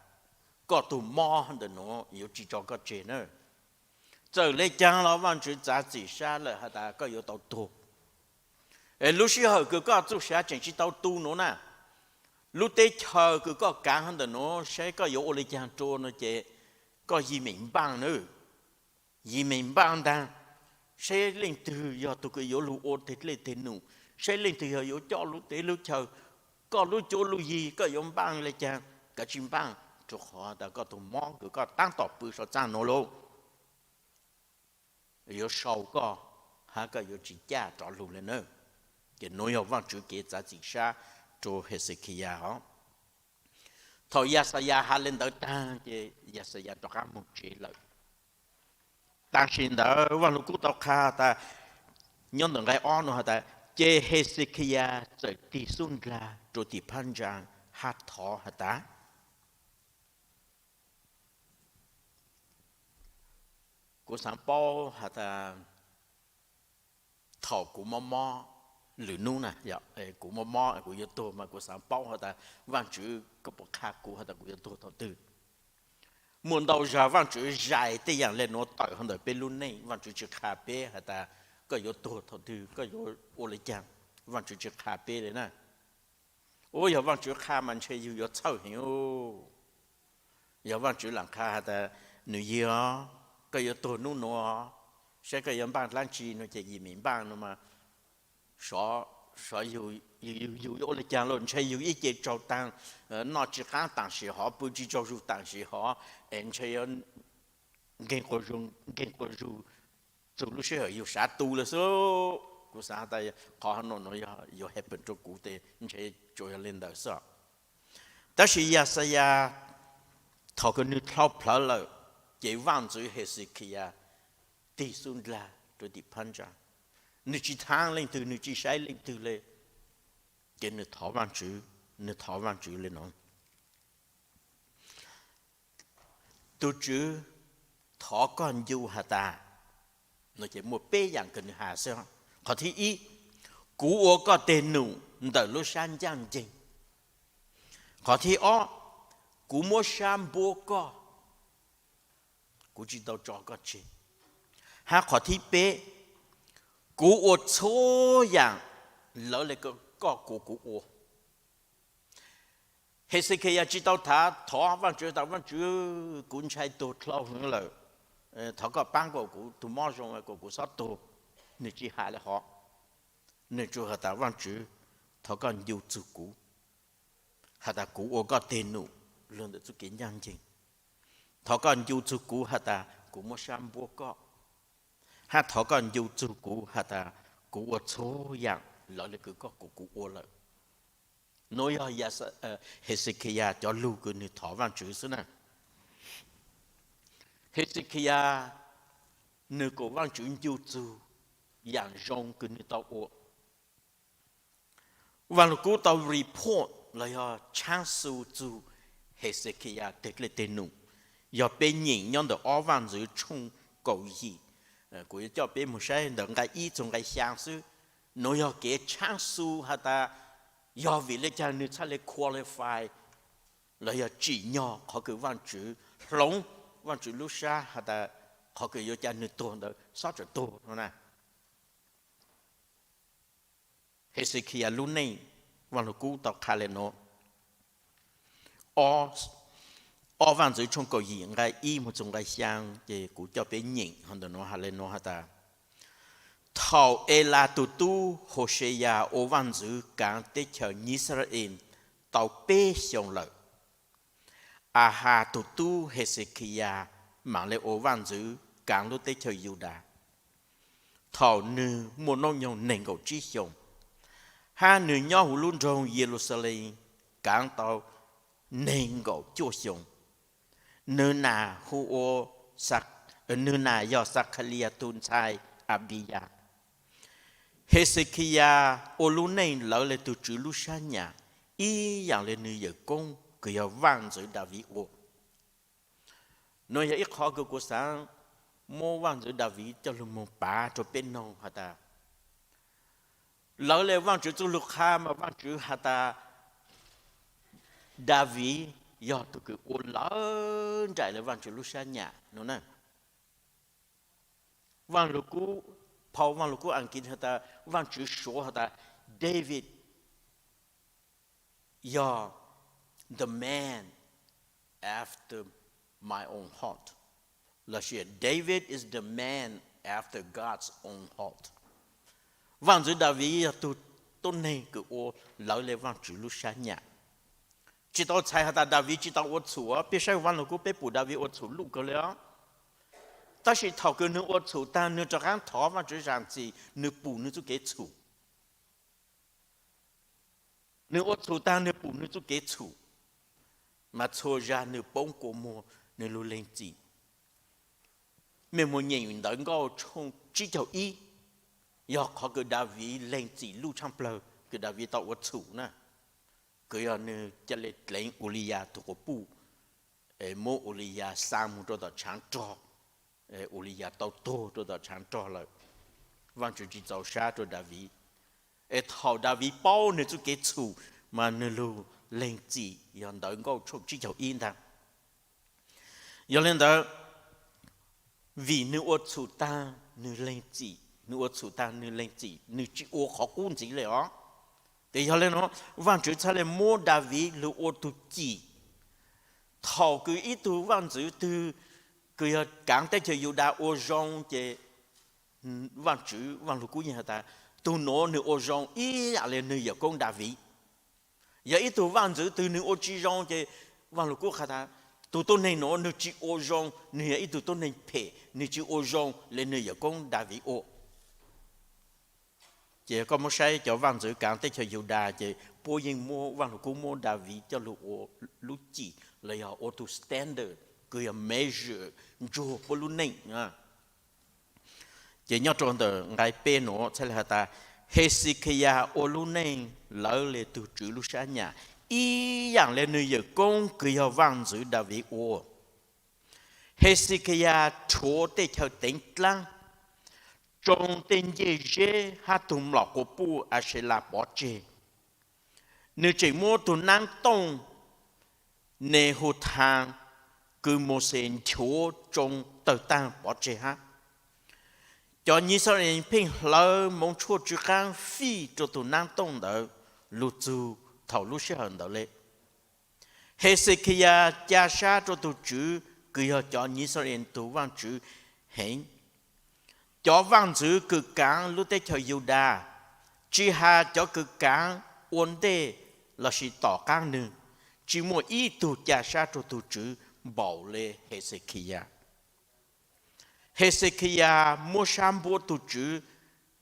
koj tug mob ntawm nuav yuav tsis tso koj tseg na. Txawm le caag los Vaajtswv txav txim sab lawm has tas koj yuav tau tuag. Es lub sij hawm kws koj txuj sa tseem tsis tau tu nuav na, lub teb chaws kws koj kaav hov ntawm nuav saib koj yuav ua le caag rua no ces koj yim meem npaaj na. Yim meem npaaj ntaag, saib leej twg yog tug kws yuav lug ua teg dlej teg num, saib leej twg yog yuav coj lub teb lub chaw. Koj lub cuab lub yig koj yuav npaaj le caag, kav tsij npaaj, rua qhov tas koj tug mob kws koj taab tom pw sau txaaj nuav lauj, yuav sau koj, hab koj yuav tsis caj rov lug le na. Ces nuav yog Vaajtswv kev txav txim sab rua Hexekiyas os. Thaum Yaxayas has le ntawd taag ces Yaxayas rov qaab moog tsev lawm. Tam sim ntawd Vaaj Lug Kub tau qha tas, nyob ntawm nqai ob nuav has tas, ces Hexekiyas txawm tig xub ndlag rua tim phab ntsaa hab thov has tas, Kuv xaav paub has tas thaum kuv mob mob lwm nub na, kuv mob mob kuv yuav tuag mas kuv xaav paub has tas Vaajtswv koj puas qha kuv has tas kuv yuav tuag thaum twg. Muaj ntau zag Vaajtswv zais tej yaam le nuav tawm hauv ntawm peb lub neej, Vaajtswv tsi qha peb has tas koj yuav tuag thaum twg, koj yuav ua le caag, Vaajtswv tsi qha peb le na. Ua yog Vaajtswv qha mas ntshe yug yuav txhawj heev. Yog Vaajtswv laam qha has tas nws yog, koj yuav tuag nub nuav, saib koj yuav npaaj dlaab tsi no ces yim mim npaaj no mas, yug yuav ua le caag los ntshe yug ib ce tsaug taag, noj tsi qaab taam sim hov, pw tsi tsaug zug taam sim hov, es ntshe yuav nkeeg quas zug txug lub sij hawm yug sav tu lawm xwb. Kuv xaav has tas qhov nuav nuav yog yuav happen rua kuv tes ntshe tsuas yog le ntawd xwb. Tab sis Yaxayas thaum kws nwg dlhau plawg lawm, ces Vaajtswv Hexekiyas tig xub ndlag rua tim phab ntsa. Nwg tsi thaab leej twg, nwg tsi saib leej twg le, ces nwg thov Vaajtswv, nwg thov Vaajtswv le nuav: Tug Tswv, thov koj ncu has tas, no ces muaj peb yaam kws nwg has xwb. Qhov thib ib, kuv ua koj teg num ntawm lub sab ncaaj nceeg. Qhov thib ob, kuv muab sab npuab koj, kuv tsi tau tso koj tseg. Hab qhov thib peb, kuv ua txhua yaam lawv le koj kuas kuv ua. Hexekiyas tsi tau thav thov Vaajtswv tas Vaajtswv, kuv ntshai tuag dlhau heev lawm, thov koj paab kuas kuv tug mob zoo kuas kuv xob tuag. Nwg tsi has le hov. Nwg tsuas has tas Vaajtswv, thov koj ncu txug kuv, has tas kuv ua koj teg num lug ntawm txuj kev ncaaj nceeg. Thov koj ncu txug kuv has tas kuv muab sab npuab koj, hab thov koj ncu txug kuv has tas kuv ua txhua yaam lawv le kws koj kuas kuv ua lawm. Nuav yog Hexekiyas cov lug kws nwg thov Vaajtswv xwb na. Hexekiyas nwg kuas Vaajtswv ncu txug yaam zoo kws nwg tau ua. Vaaj Lug Kub tau report los yog tshaab xu txug Hexekiyas teg dlej teg num, yog peb nyeem nyob ntawm ob Vaaj Ntxwv tshooj kaum yim. Kuv yuav coj peb moog saib ntawm nqai ib txug nqai xyaa xwb. Nuav yog kev tshaab xu has tas yog vim le caag nwg txhaj le qualify los yog tsim nyog qhov kws Vaajtswv hloov Vaajtswv lub sab has tas qhov kws yuav ca nwg tuag ntawd xob tsawm tuag no na. Hexekiyas lub neej, Vaaj Lug Kub tau qha le nuav. Ob Vaaj Ntxwv tshooj kaum yim nqai ib moog txug nqai xyaa ces kuv coj peb nyeem hov ntawm nuav has le nuav has tas, thaum Elas tug tub Hauxeyas ua vaaj ntxwv kaav teb chaws Yixalayees tau peb xyoos lawm, Ahas tug tub Hexekiyas maam le ua vaaj ntxwv kaav lub teb chaws Yudas thaum nwg muaj noob nyoog neeg nkaum tsib xyoos, hab nwg nyob huv lub nroog Yeluxalees kaav tau neeg nkaum cuaj xyoos. Nwg nam hu ua, nwg nam yog Xakhalias tug ntxhais Abiyas. Hexekiyas ua lub neej lawv le tug Tswv lub sab nyam ib yaam le nwg yawm koob kws yog vaaj ntxwv Daviv ua. Nuav yog ib qhov kws kuv xaav muab vaaj ntxwv Daviv coj lug moog pav rua peb noog has tas, lawv le Vaajtswv txuj lug qha mas Vaajtswv has tas Daviv yog tug kws ua lawv nraim le Vaajtswv lub sab nyam no na. Vaaj Lug Kub, phau Vaaj Lug Kub Askiv has tas Vaajtswv suav has tas David yog the man after my own heart, lossis David is the man after God's own heart. Vaaj ntxwv Daviv yog tug tuab neeg kws ua lawv le Vaajtswv lub sab nyam. Tsi tau txhais has tas Daviv tsi tau ua txhum, peb saib Vaaj Lug Kub peb pum Daviv ua txhum luj kawg le os. Tab sis thaum kws nwg ua txhum taag nwg rov qaab thov Vaajtswv zaam txim, nwg pum nwg txuj kev txhum. Nwg ua txhum taag nwg pum nwg txuj kev txhum, mas txhua zag nwg poob kua muag nwg lug leeg txim. Mej moog nyeem Ntawv Nkauj tshooj tsib caug ib, yog qhov kws Daviv leeg txim luj tshaaj plawg kws Daviv tau ua txhum na, kws yog nwg ca le dleev Uliyas tug quas puj, muab Uliyas xa moog rua tom tshaav rog. Uliyas tau tuag rau tom tshav rog lawm. Vajtswv tsis txaus sab rau Daviv, es thaum Daviv paub nws txoj kev txhum, mas nws lug lees txim, yog Ntawv Nkauj tshooj tsib caug ib ntag. Yog li ntawd, vim nws ua txhum tag nws lees txim, nws ua txhum tag nws lees txim, nws tsis ua qhov qub ntxiv li os. Ces yog li no, Vajtswv txhaj le muab Daviv lug ua tug cim. Thaum kws ib tug vaj ntxwv twg kws yog kaav teb chaws Yudas ua zoo ces Vajtswv, Vaj Lug Kub yeej has tas, tug nuav nws ua zoo ib yaam le nwg yawm koob Daviv. Yog ib tug vaj ntxwv twg nws ua tsis zoo ces Vaj Lug Kub has tas, tug tuab neeg nuav nws tsis ua zoo, nws yog ib tug tuab neeg phem, nws tsis ua zoo le nwg yawm koob Daviv ua. Ces koj muab saib cov vaj ntxwv kaav teb chaws Yudas ces puab yeej muab, Vaj Lug Kub muab Daviv coj lug ua lub cim los yog ua tug standard kws yog measure ntsuag puab lub neej. Ces nyob rau ntawm nqai peb nuav txhaj le has tas, Hexekiyas ua lub neej lawv le tug Tswv lub sab nyam ib yaam le nwg yawm koob kws yog vaj ntxwv Daviv ua. Hexekiyas rhuav tej chaw teev dlaab, tsoo tej ncej zeb hab tug mlom quas puj Aselas pov tseg. Nws tseem muab tug naab tooj Nehuthaas kws Mauxes nchuav tsoo tawg taag pov tseg hab. Cov Yixalayees pheej hlawv moov tshuaj tsw qaab fij rua tug naab tooj ntawd lug txug thaum lub sij hawm ntawd le. Hexekiyas ca sab rua tug Tswv kws yog cov Yixalayees tug Vaajtswv heev. Cov vaaj ntxwv kws kaav lub teb chaws Yudas, tsi has cov kws kaav ua ntej lossis tom qaab nwg, tsi muaj ib tug ca sab rua tug Tswv npaum le Hexekiyas. Hexekiyas muab sab npuab tug Tswv,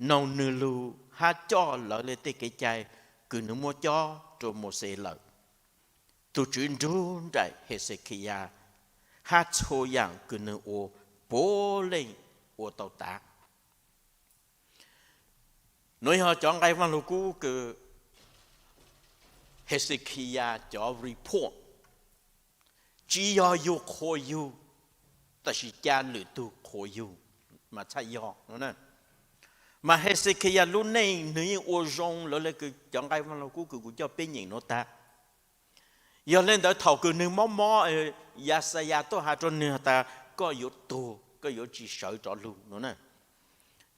noog nwg lug hab coj lawv le tej kev cai kws nwg muab cob rua Mauxes lawm. Tug Tswv nrug nraim Hexekiyas hab txhua yaam kws nwg ua puav leej ua tau tav. Nuav yog cov nqai Vaaj Lug Kub kws Hexekiyas cov report, tsi yog yug qhuas yug, tab sis ca lwm tug qhuas yug mas txhaj yog. Mas Hexekiyas lub neej nwg yeej ua zoo lawv le cov nqai Vaaj Lug Kub kws kuv coj peb nyeem nuav tag. Yog le ntawd thaum kws nwg mob mob, Yaxayas tuaj has rua nwg has tas koj yuav tuag, koj yuav tsi sawv rov lug no na.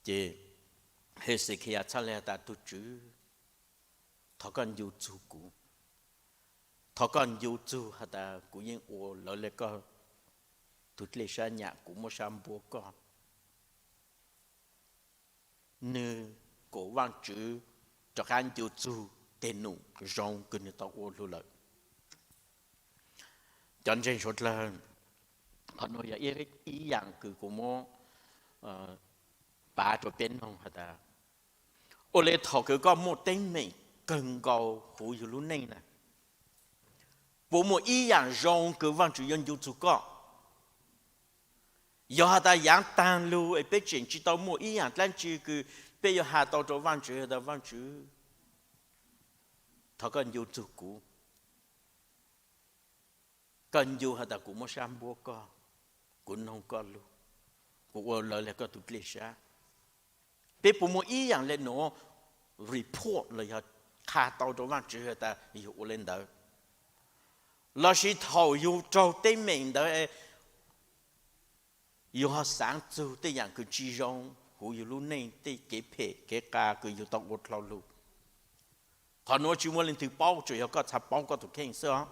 Ces Hexekiyas txhaj le has tas, tug Tswv, thov koj ncu txug kuv. Thov koj ncu txug has tas kuv yeej ua lawv le koj tug dlej sab nyam, kuv muab sab npuab koj. Nwg kom Vaajtswv rov qaab ncu txug teg num zoo kws nwg tau ua lug lawm. Cov ntseeg suav dlawg, qhov nuav yog ib yaam kws kuv muab pav rua peb noog has tas, ua le thaum kws koj muaj teeb meem kawg nkaus huv yug lub neej na, puas muaj ib yaam zoo kws Vaajtswv yuav ncu txug koj? Yog has tas yaav taag lug es peb tseem tsi tau muaj ib yaam dlaab tsi kws peb yuav has tau rua Vaajtswv has tas, Vaajtswv, thov koj ncu txug kuv. Koj ncu has tas kuv muab sab npuab koj, kuv noog koj lug, kuv ua lawv le koj tug dlej sab. Peb puas muaj ib yaam le nuav report los yog qha tau rua Vaajtswv has tas yug ua le ntawd? Lossis thaum yug raug teeb meem ntawd, yug ho xaav txug tej yaam kws tsi zoo huv yug lub neej, tej kev phem kev qas kws yug tau ua dlhau lug? Qhov nuav tsi muaj leej twg paub, tsuas yog koj txhaj paub koj tug kheej xwb os.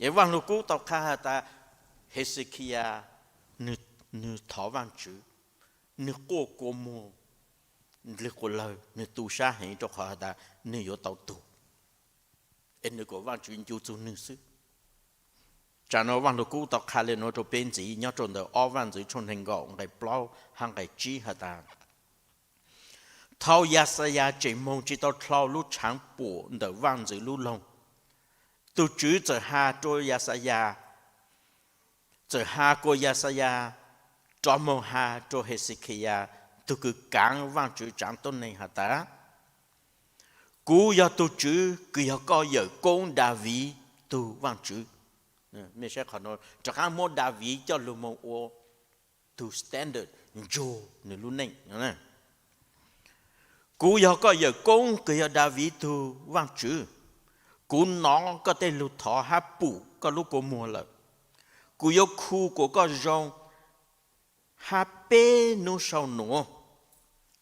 Es Vaaj Lug Kub tau qha has tas, Hexekiyas nwg thov Vaajtswv, nwg quaj kua muag, ndlwg quas lawg, nwg tu sab heev rua qhov has tas nwg yuav tau tug, es nwg kom Vaajtswv ncu txug nwg xwb. Tsam nuav Vaaj Lug Kub tau qha le nuav rua peb ntxiv nyob rua ntawm ob Vaaj Ntxwv tshooj neeg nkaum nqai plaub hab nqai tsib has tas, thaum Yaxayas tseem moog tsi tau dlhau lub tshaav puam ntawm vaaj ntxwv lub loog, tug Tswv txawm has rua Yaxayas, txawm has kuas Yaxayas rov moog has rua Hexekiyas tug kws kaav Vaajtswv tsaav tuab neeg has tas, kuv yog tug Tswv kws yog koj yawm koob Daviv tug Vaajtswv. Mej saib qhov nuav, rov qaab muab Daviv coj lug moog ua tug standard ntsug nws lub neej. Kuv yog koj yawm koob kws yog Daviv tug Vaajtswv. Kuv nov koj tej lug thov hab pum koj lub kua muag lawm. Kuv yuav khu kuas koj zoo, hab peb nub sau nuav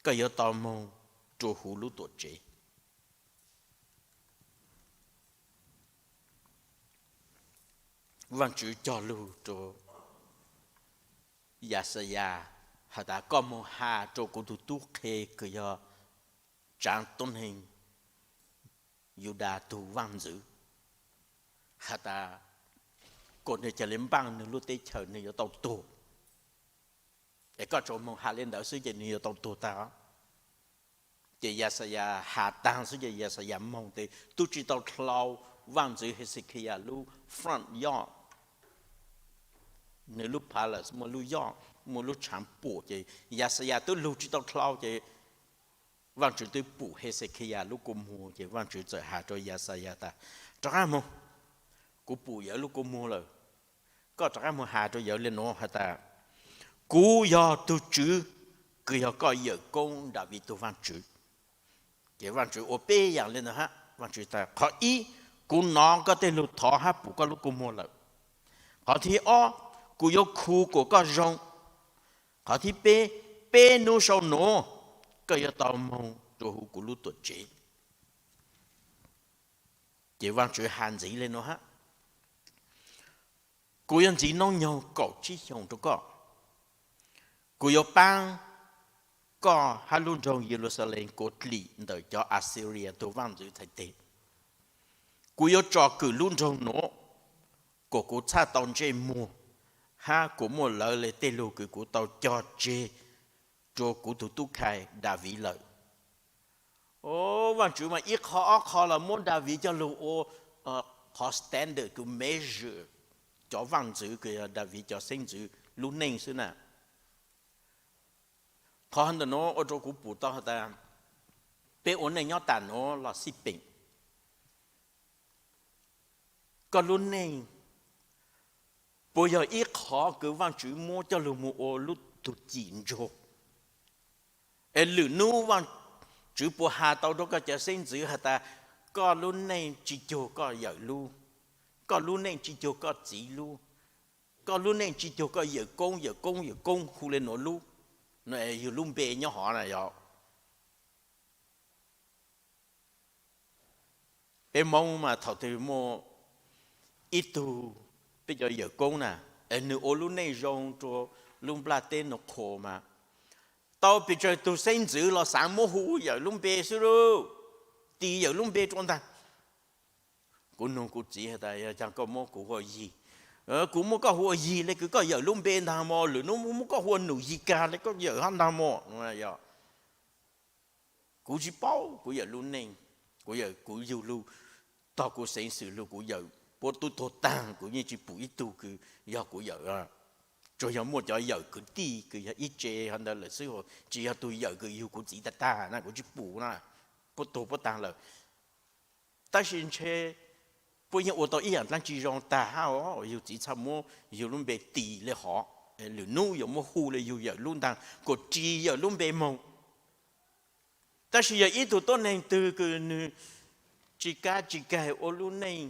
koj yuav tau moog rua huv lub tuam tsev. Vaajtswv cog lug rua Yaxayas has tas, koj moog has rua kuv tug tub qhe kws yog tsaav tub neeg Yudas tug vaaj ntxwv, has tas kom nwg ca le npaaj nwg lub teb chaws, nwg yuav tau tuag. Es koj tsuas moog has le ntawd xwb ces nwg yuav tau tuag tag. Ces Yaxayas has taag xwb ces Yaxayas moog tes tub tsi tau dlhau vaaj ntxwv Hexekiyas lub front yard, nwg lub palace muaj lub yard, muaj lub tshaav puam, ces Yaxayas tub lug tsi tau dlhau ces Vaajtswv tub pum Hexekiyas lub kua muag ces Vaajtswv txawm has rua Yaxayas tas, rov qaab moog, kuv pum yawg lub kua muag lawm. Koj rov qaab moog has rua yawg le nuav has tas, kuv yog tug Tswv kws yog koj yawm koob Daviv tug Vaajtswv. Ces Vaajtswv ua peb yaam le ntawd hab. Vaajtswv tas, qhov ib, kuv nov koj tej lug thov hab pum koj lub kua muag lawm. Qhov thib ob, kuv yuav khu kuas koj zoo. Qhov thib peb, peb nub sau nuav koj yuav tau moog rua huv kuv lub tuam tsev. Ces Vaajtswv has ntxiv le nuav hab, kuv yuav ntxiv noob nyoog kaum tsib xyoos rua koj. Kuv yuav paab koj hab lub nroog Yeluxalees kuas dlim ntawm cov Asxilias tug vaaj ntxwv txhais teg. Kuv yuav tsom kwm lub nroog nuav kuas kuv txhaj tau ntsej muag, hab kuas muaj lawv le tej lug kws kuv tau cog tseg rua kuv tug tub khai Daviv lawm. Vaajtswv mas ib qho ob qho los muab Daviv coj lug ua qhov standard kws measure cov vaaj ntxwv kws yog Daviv cov xeeb ntxwv lub neej xwb na. Qhov ntawm nuav ua rua kuv pum tau has tas, peb ua neej nyob taam nuav los xij peem, koj lub neej puas yog ib qhov kws Vaajtswv muab coj lug moog ua lub tug cim ntsug? Es lwm nub Vaajtswv puas has tau rua koj cov xeeb ntxwv has tas, koj lub neej tsi cuag koj yawm lub, koj lub neej tsi cuag koj txiv lub, koj lub neej tsi cuag koj yawm koob yawm koob yawm koob hu le nuav lub, yug lub npe nyob hov na yog? Peb Moob mas thaum twg muaj ib tug, peb cov yawm koob na, es nwg ua lub neej zoo rua lub nplaj teb nuav qhuas mas, tau pes tsawg tug xeeb ntxwv los xaav muab hu yawm lub npe xwb lauj, tis yawm lub npe rua ntag. Kuv nug kuv txiv has tas, yog caag koj muab kuv hu ua Yig? Kuv muab koj hu ua Yig le kws koj yawm lub npe ntag mog, lwm nub muab koj hu ua Num Yig Kag le koj yawm hab ntag mog. Yog kuv tsi paub kuv yawm lub neej, kuv yawm kuv yug lug, tog kuv xeev xwm lug kuv yawm puab tub tuag taag kuv yeej tsi pum ib tug kws yog kuv yawm. Tsuas yog muaj cov yawm kwv tij kws yog ib tse hov ntawd lawm xwb, tsi yog tug yawm kws yug kuv txiv tag tag na kuv tsi pum na, puab tuag puab taag lawm. Tab sis ntshe puab yeej ua tau ib yaam dlaab tsi zoo tag hab os, yug txiv txhaj muab yug lub npe tis le hov, lwm nub yuav muab hu le yug yawm lub ntaag kuas ris yawm lub npe moog. Tab sis yog ib tug tuab neeg twg kws nwg tsi kab tsi kag ua lub neej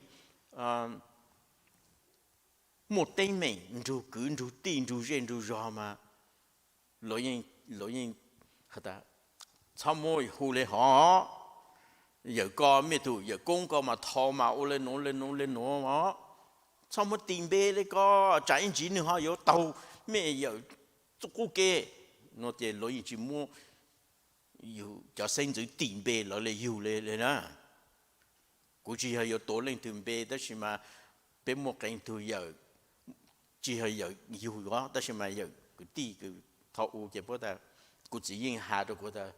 muaj teeb meem nrug kwv nrug tij nrug zej nrug zog mas, luag yeej, txhob muab hu le hov, yawm ko mej tug yawm koob ko mas thaus mas ua le nuav le nuav le nuav os, txhob muab tis npe le ko, tsam ib ntsis nwg ho yuav taug mej yawm txuj qub ke. No ces luag yeej tsi muab yug cov xeeb ntxwv tis npe lawv le yug le le na. Kuv tsi yog yuav tuav leej twg npe tab sis mas peb muaj qee tug yawm, tsi yog yawm yug os tab sis mas yawm kwv tij kws thaus u ces puab tas, kuv txiv yeej has rua kuv tas,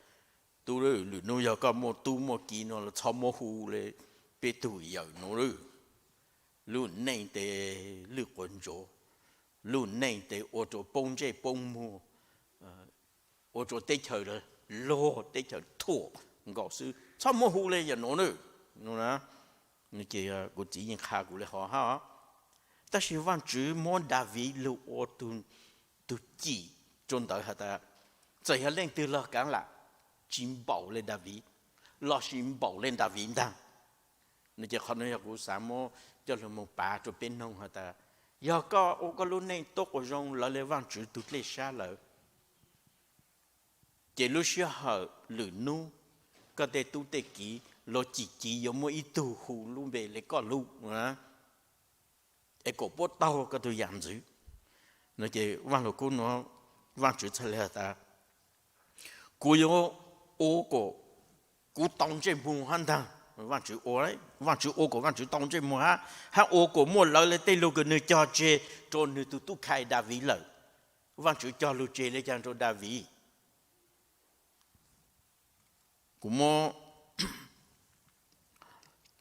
tub, lwm nub yog koj muaj tub muaj ki no los txhob muab hu le peb tug yawm nuav lawm. Lub neej tes lwj quas ntsuav, lub neej tes ua rua poob ntsej poob muag, ua rua teb chaws luag teb chaws thuam nkaus xwb, txhob muab hu le yawm nuav lawm. Kuv txiv yeej qha kuv le hov hab. Tab sis Vaajtswv muab Daviv lug ua tug cim rau ntawd has tas, txawm yog leej twg los kaav lam, tsis npaum le Daviv, lossis npaum le Daviv ntaag. No ces qhov no yog kuv xaav muab coj lug moog pav rua peb noog has tas, yog koj ua koj lub neej tuab quas zoo lawv le Vaajtswv tug dlej sab lawm, ces lub sij hawm lwm nub koj tej tub tej kiv luag cim civ yuav muaj ib tug hu lub npe le koj lub, es kom puab taug koj tug yaam ntxwv. No ces Vaaj Lug Kub nuav, Vaajtswv txhaj le has tas, kuv yuav ua kom kuv tau ntsej muag hab ntaag. Vaajtswv ua, Vaajtswv ua kom Vaajtswv tau ntsej muag hab, hab ua kom muaj lawv le tej lug kws nwg cog tseg rua nwg tug tub khai Daviv lawm. Vaajtswv cog lug tseg le caag rua Daviv? Kuv muab,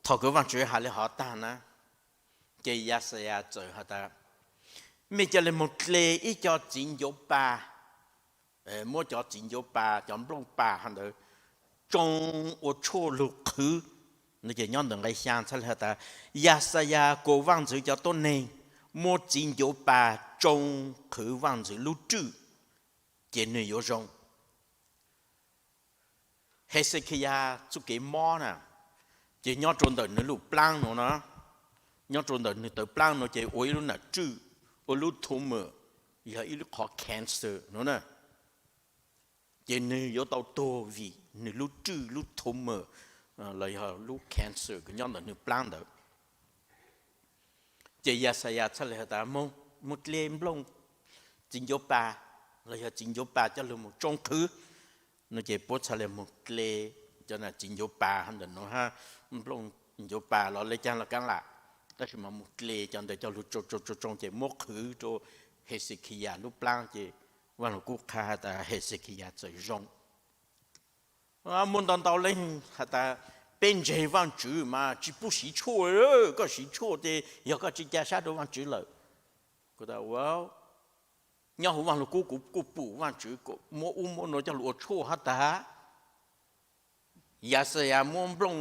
thaus kws Vaajtswv has le hov taag na, ces Yaxayas txawm has tas, mej ca le moog dle ib co txiv ncuav pa, muab cov txiv ncuav pa, cov nplooj pa hov ntawd tsoo ua tshuaj lug qhwv. No ces nyob ntawm nqe xyaa txhaj le has tas, Yaxayas kuas Vaajtswv cov tuab neeg muab txiv ncuav pa tsoo qhwv Vaajtswv lub rwj, ces nwg yuav zoo. Hexekiyas txuj kev mob na, ces nyob rua ntawm nwg lub plaab nuav na, nyob rua ntawm nwg tawv plaab nuav ces ua ib lub nam rwj, ua lub tumor, yog ib lub qhov cancer no na. Ces nwg yuav tau tuag vim nwg lub rwj lub tumor los yog lub cancer kws nyob ntawm nwg plaab ntawd. Ces Yaxayas txhaj le has tas, moog dle nplooj txiv ncuav pa, los yog txiv ncuav pa coj lug moog tsoo qhwv. No ces puab txhaj le moog dle cov txiv ncuav pa hov ntawm nuav hab, nplooj ncuav pa los le caag los kaav lam, tab sis mas moog dle cov ntawd coj lug tsoo tsoo tsoo tsoo ces muab qhwv rua Hexekiyas lub plaab ces Vaaj Lug Kub qha has tas Hexekiyas txawm zoo. Muaj ntau ntau leej has tas, peb ntseeg Vaajtswv mas tsi pub siv tshuaj, koj siv tshuaj ces yog koj tsi ca sab rua Vaajtswv lawm. Kuv tas, nyob huv Vaaj Lug Kub kuv kuj pum Vaajtswv muab ub muab nuav coj lug ua tshuaj hab tas. Yaxayas muab nplooj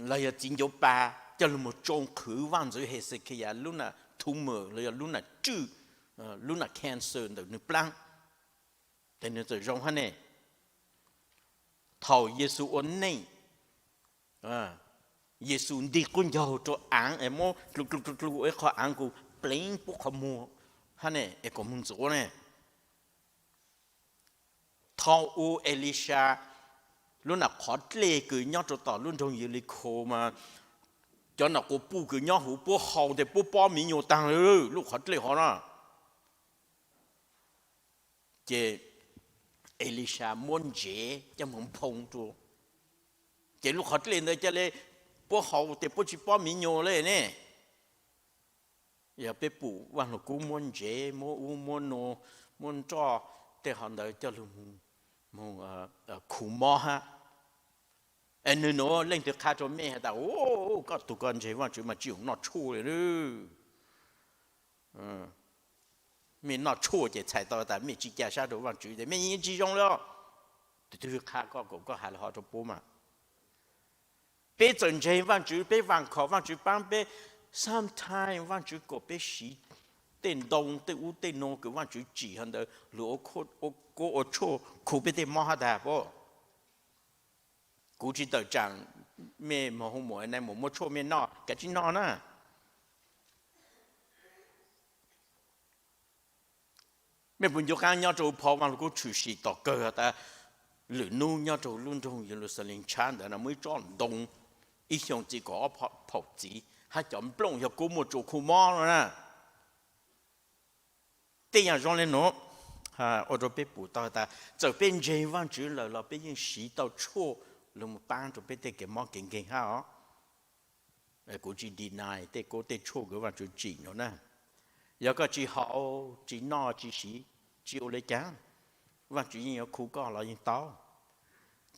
los yog txiv ncuav pa coj lug moog tsoo qhwv Vaajtswv Hexekiyas lub nam tumor los yog lub nam rwj, lub nam cancer ntawm nwg plaab, ces nwg txawm zoo hab ne. Thaus Yexus ua neej, Yexus nti qub ncaug rua aav es muab dlu dlu dlu ua ib qho aav kws pleev puab qhov muag hab ne es kom moog ntxuav ne. Thaus u Elisas lub nam qhov dlej kws nyob rua tom lub nroog Yelikhos mas cov nam quas puj kws nyob huv puab haus tes puab pob miv nyuas taag lawm lub qhov dlej hov na. Ces Elisas muab ntsev coj moog nphoo rua, ces lub qhov dlej ntawd ca le puab haus tes puab tsi pob miv nyuas le ne. Yog peb pum Vaaj Lug Kub muab ntsev, muab ub muab nuav, muab nroj tej hov ntawd coj lug moog khu mob hab. Es nwg nuav leej twg qha rua mej has tas, koj tug koj ntseeg Vaajtswv mas tsi yuav noj tshuaj le. Mej noj tshuaj ces txhais tau tas mej tsi ca sab rua Vaajtswv tes mej yeej tsi zoo le. Tus twg qha koj kom koj has le hov rua puab mas. Peb txawm ntseeg Vaajtswv, peb vaam khom Vaajtswv paab peb, sometimes Vaajtswv kom peb siv tej ntoo tej ub tej nuav kws Vaajtswv tsim hov ntawd lug ua kuab ua tshuaj khu peb tej mob hab tag puab. Kuv tsi tawm tsaam mej moog hu muam nai muam muab tshuaj mej noj, kav tsij noj na. Mej puas nco qaab nyob rua phau Vaaj Lug Kub tshwm sim tom kawg has tas lwm nub nyob rua lub nroog Yeluxalees tshab ntawd na muaj ib tsob ntoo ib xyoo txiv kaum ob phaum txiv hab cov nplooj yog kuab muaj tsua khu mob no na. Tej yaam zoo le nuav ua rua peb pum tau has tas txawm peb ntseeg Vaajtswv lawm los peb yeej siv tau tshuaj lug paab rua peb tej kev mob kev nkeeg hab os. Kuv tsi deny tej kuab tej tshuaj kws Vaajtswv tsim no na. Yog koj tsi haus tsi noj tsi siv, tsi ua le caag, Vaajtswv yeej yuav khu koj los yeej tau.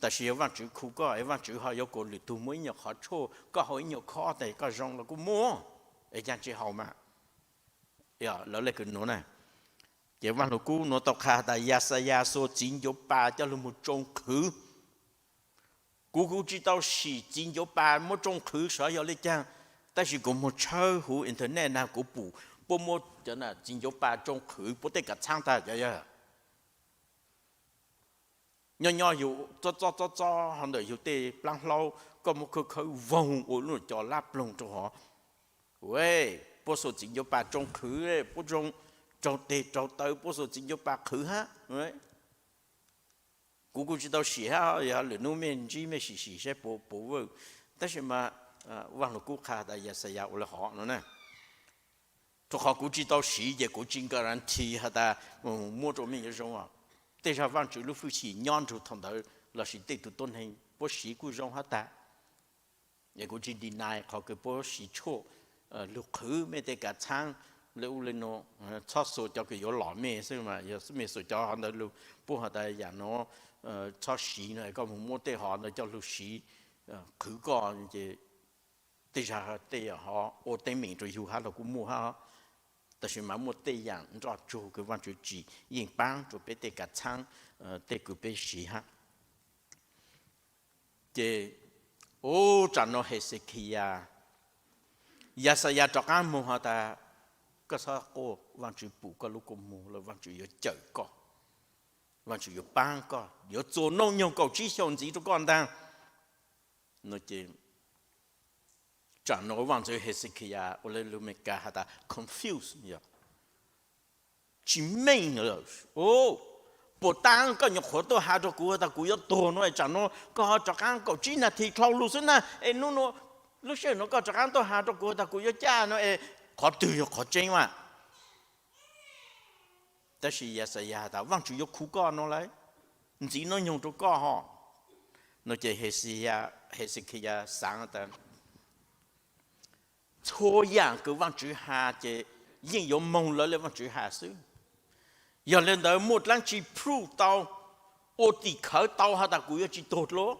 Tab sis yog Vaajtswv khu koj es Vaajtswv ho yuav kom lwm tug muaj ib nyuag qhov tshuaj, koj haus ib nyuag khob tes koj zoo los kuj muaj, es caag tsi haus mas. Lawv le kws nuav na. Ces Vaaj Lug Kub nuav tau qha tas Yaxayas xuas txiv ncuav pas coj lug moog tsoo qhwv. Kuv, kuv tsi tau sim txiv ncuav pas muab tsoo qhwv sav yog le caag, tab sis kuv moog tshawb huv internet na kuv pum puab muab txiv ncuav pa tsoo qhwv puab tej kav txhaab tag cov yawg. Nyob nyob yug txob txob txob txob hov ntawm yug tej plaab hlaub, koj muab khawb khawb voog ua lub co lab ploog rau hov. Puab xuas txiv ncuav pa tsoo qhwv, puab tsoo raug teg raug taw, puab xuas txiv ncuav pa qhwv hab. Kuv kuj tsi tau sim hab, yog lwm nub mej ntsib mej sim sim saib puas puas vwj. Tab sis mas Vaaj Lug Kub qha tas Yaxayas ua le hov no na. Rua qhov kuv tsi tau siv ces kuv tsi guarantee has tas muab rua mej yuav zoo os. Tej zag Vaajtswv lub hwj chim nyob nrug thaum ntawd lossis tej tug tuab neeg puab siv kuj zoo hab tag. Es kuv tsi deny qhov kws puab siv tshuaj lug qhwv mej tej kav txhaab le ub le nuav, txhob xuas cov kws yuav lom mej xwb mas, yog mej xuas cov hov ntawd lug puab has tas yaam nuav txhob siv no, koj moog muab tej hov ntawd coj lug siv qhwv koj ces tej zag tej hov ua teeb meem rua yug hab los kuj muaj hab. Tab sis mas muaj tej yaam nroj tsuag kws Vaajtswv tsi yeej paab rua peb tej kav txhaab, tej kws peb siv hab. Ces ub, tsam no Hexekiyas, Yaxayas rov qaab moog has tas, koj txhob quaj, Vaajtswv pum koj lub kua muag lawm, Vaajtswv yuav cawm koj, Vaajtswv yuav paab koj, yuav txua noob nyoog kaum tsib xyoos ntxiv rua koj ntaag. No ces tsam no Vaajtswv Hexekiyas ua le lug Meskas has tas confuse, yog tsi meej lawm. Puas taag koj nyuam qhuav tuaj has rua kuv tas kuv yuav tuag no, tsam no koj ho rov qaab kaum tsib nas this dlhau lug xwb na, es nub nua, lub sij hawm no koj rov qaab tuaj has rua kuv tas kuv yuav caj no es qhov twg yog qhov tseeb mas? Tab sis Yaxayas has tas Vaajtswv yuav khu koj no lawm, ntxiv noob nyoog rua koj hov. No ces Hexekiyas xaav tas txhua yaam kws Vaajtswv has ces yeej yuav moog lawv le Vaajtswv has xwb. Yog le ntawd muaj dlaab tsi proof tau, ua tim khawv tau has tas kuv yuav tsi tuag dlua?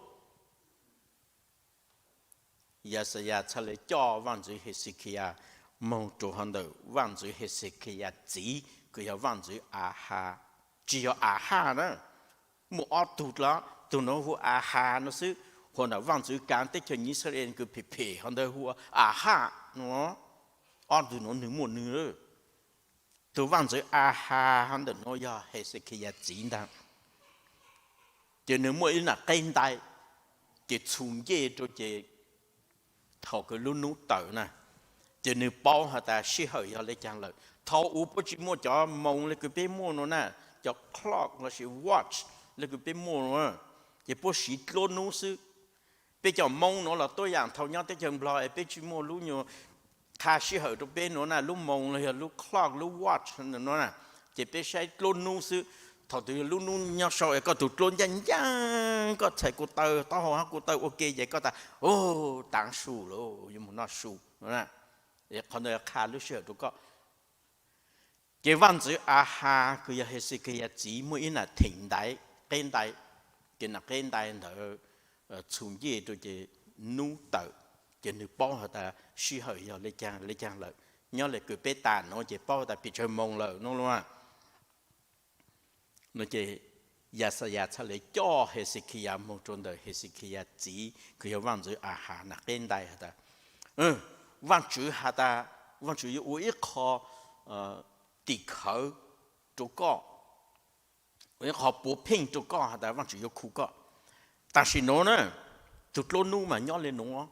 Yaxayas txhaj le coj Vaajtswv Hexekiyas moog rua hov ntawm Vaajtswv Hexekiyas txiv kws yog Vaajtswv Ahas, tsi yog Ahaj na, muaj ob tug dlaab, tug nuav hu Ahas no xwb, huv ntawm Vaajtswv kaav teb chaws Yixalayees kws phem phem hov ntawd hu Ahaj no. Ob tug nuav nwg muaj nwg, tug Vaajtswv Ahas hov ntawm nuav yog Hexekiyas txiv ntaag. Ces nwg muaj ib nam qeb ntais, ces txhum ncej rua ces thaum kws lub nub tawm na, ces nwg paub has tas sij hawm yog le caag lawm. Thaum ub puab tsi muaj cov moos le kws peb muaj nuav na, cov clock lossis watch le kws peb muaj nuav, ces puab siv dluab nub xwb. Peb cov moos nuav los tuab yaam thaum nyob teb chaws Nplog es peb tsi muaj lub nyuas qha sij hawm rua peb nuav na, lub moos los yog lub clock lub watch nuav na, ces peb saib dluab nub xwb. Thaum twg yog lub nub nyob sau es koj tug dluab ncaaj ncaaj, koj txhais ko taw taub hau hab ko taw ua ke ces koj tas, taav su lawm, yuav moog noj su. Qhov ntawd qha lub sij hawm rua koj. Ces Vaajtswv Ahas kws yog Hexekiyas txiv muaj ib nam theem ntais, qeb ntais, ces nam qeb ntais ntawd txhum ncej rua ces nub tawm, ces nwg paub has tas sij hawm yog le caag le caag lawm, nyob le kws peb tas nuav ces paub tas pes tsawg moos lawm no lawm. No ces Yaxayas txhaj le coj Hexekiyas moog rua ntawm Hexekiyas txiv kws yog Vaajtswv Ahas nam qeb ntais has tas, Vaajtswv has tas, Vaajtswv yuav ua ib qho tim khawv rua koj, ua ib qho puav pheej rua koj has tas Vaajtswv yuav khu koj. Tam sim nuav na, tug dluab nub mas nyob le nuav,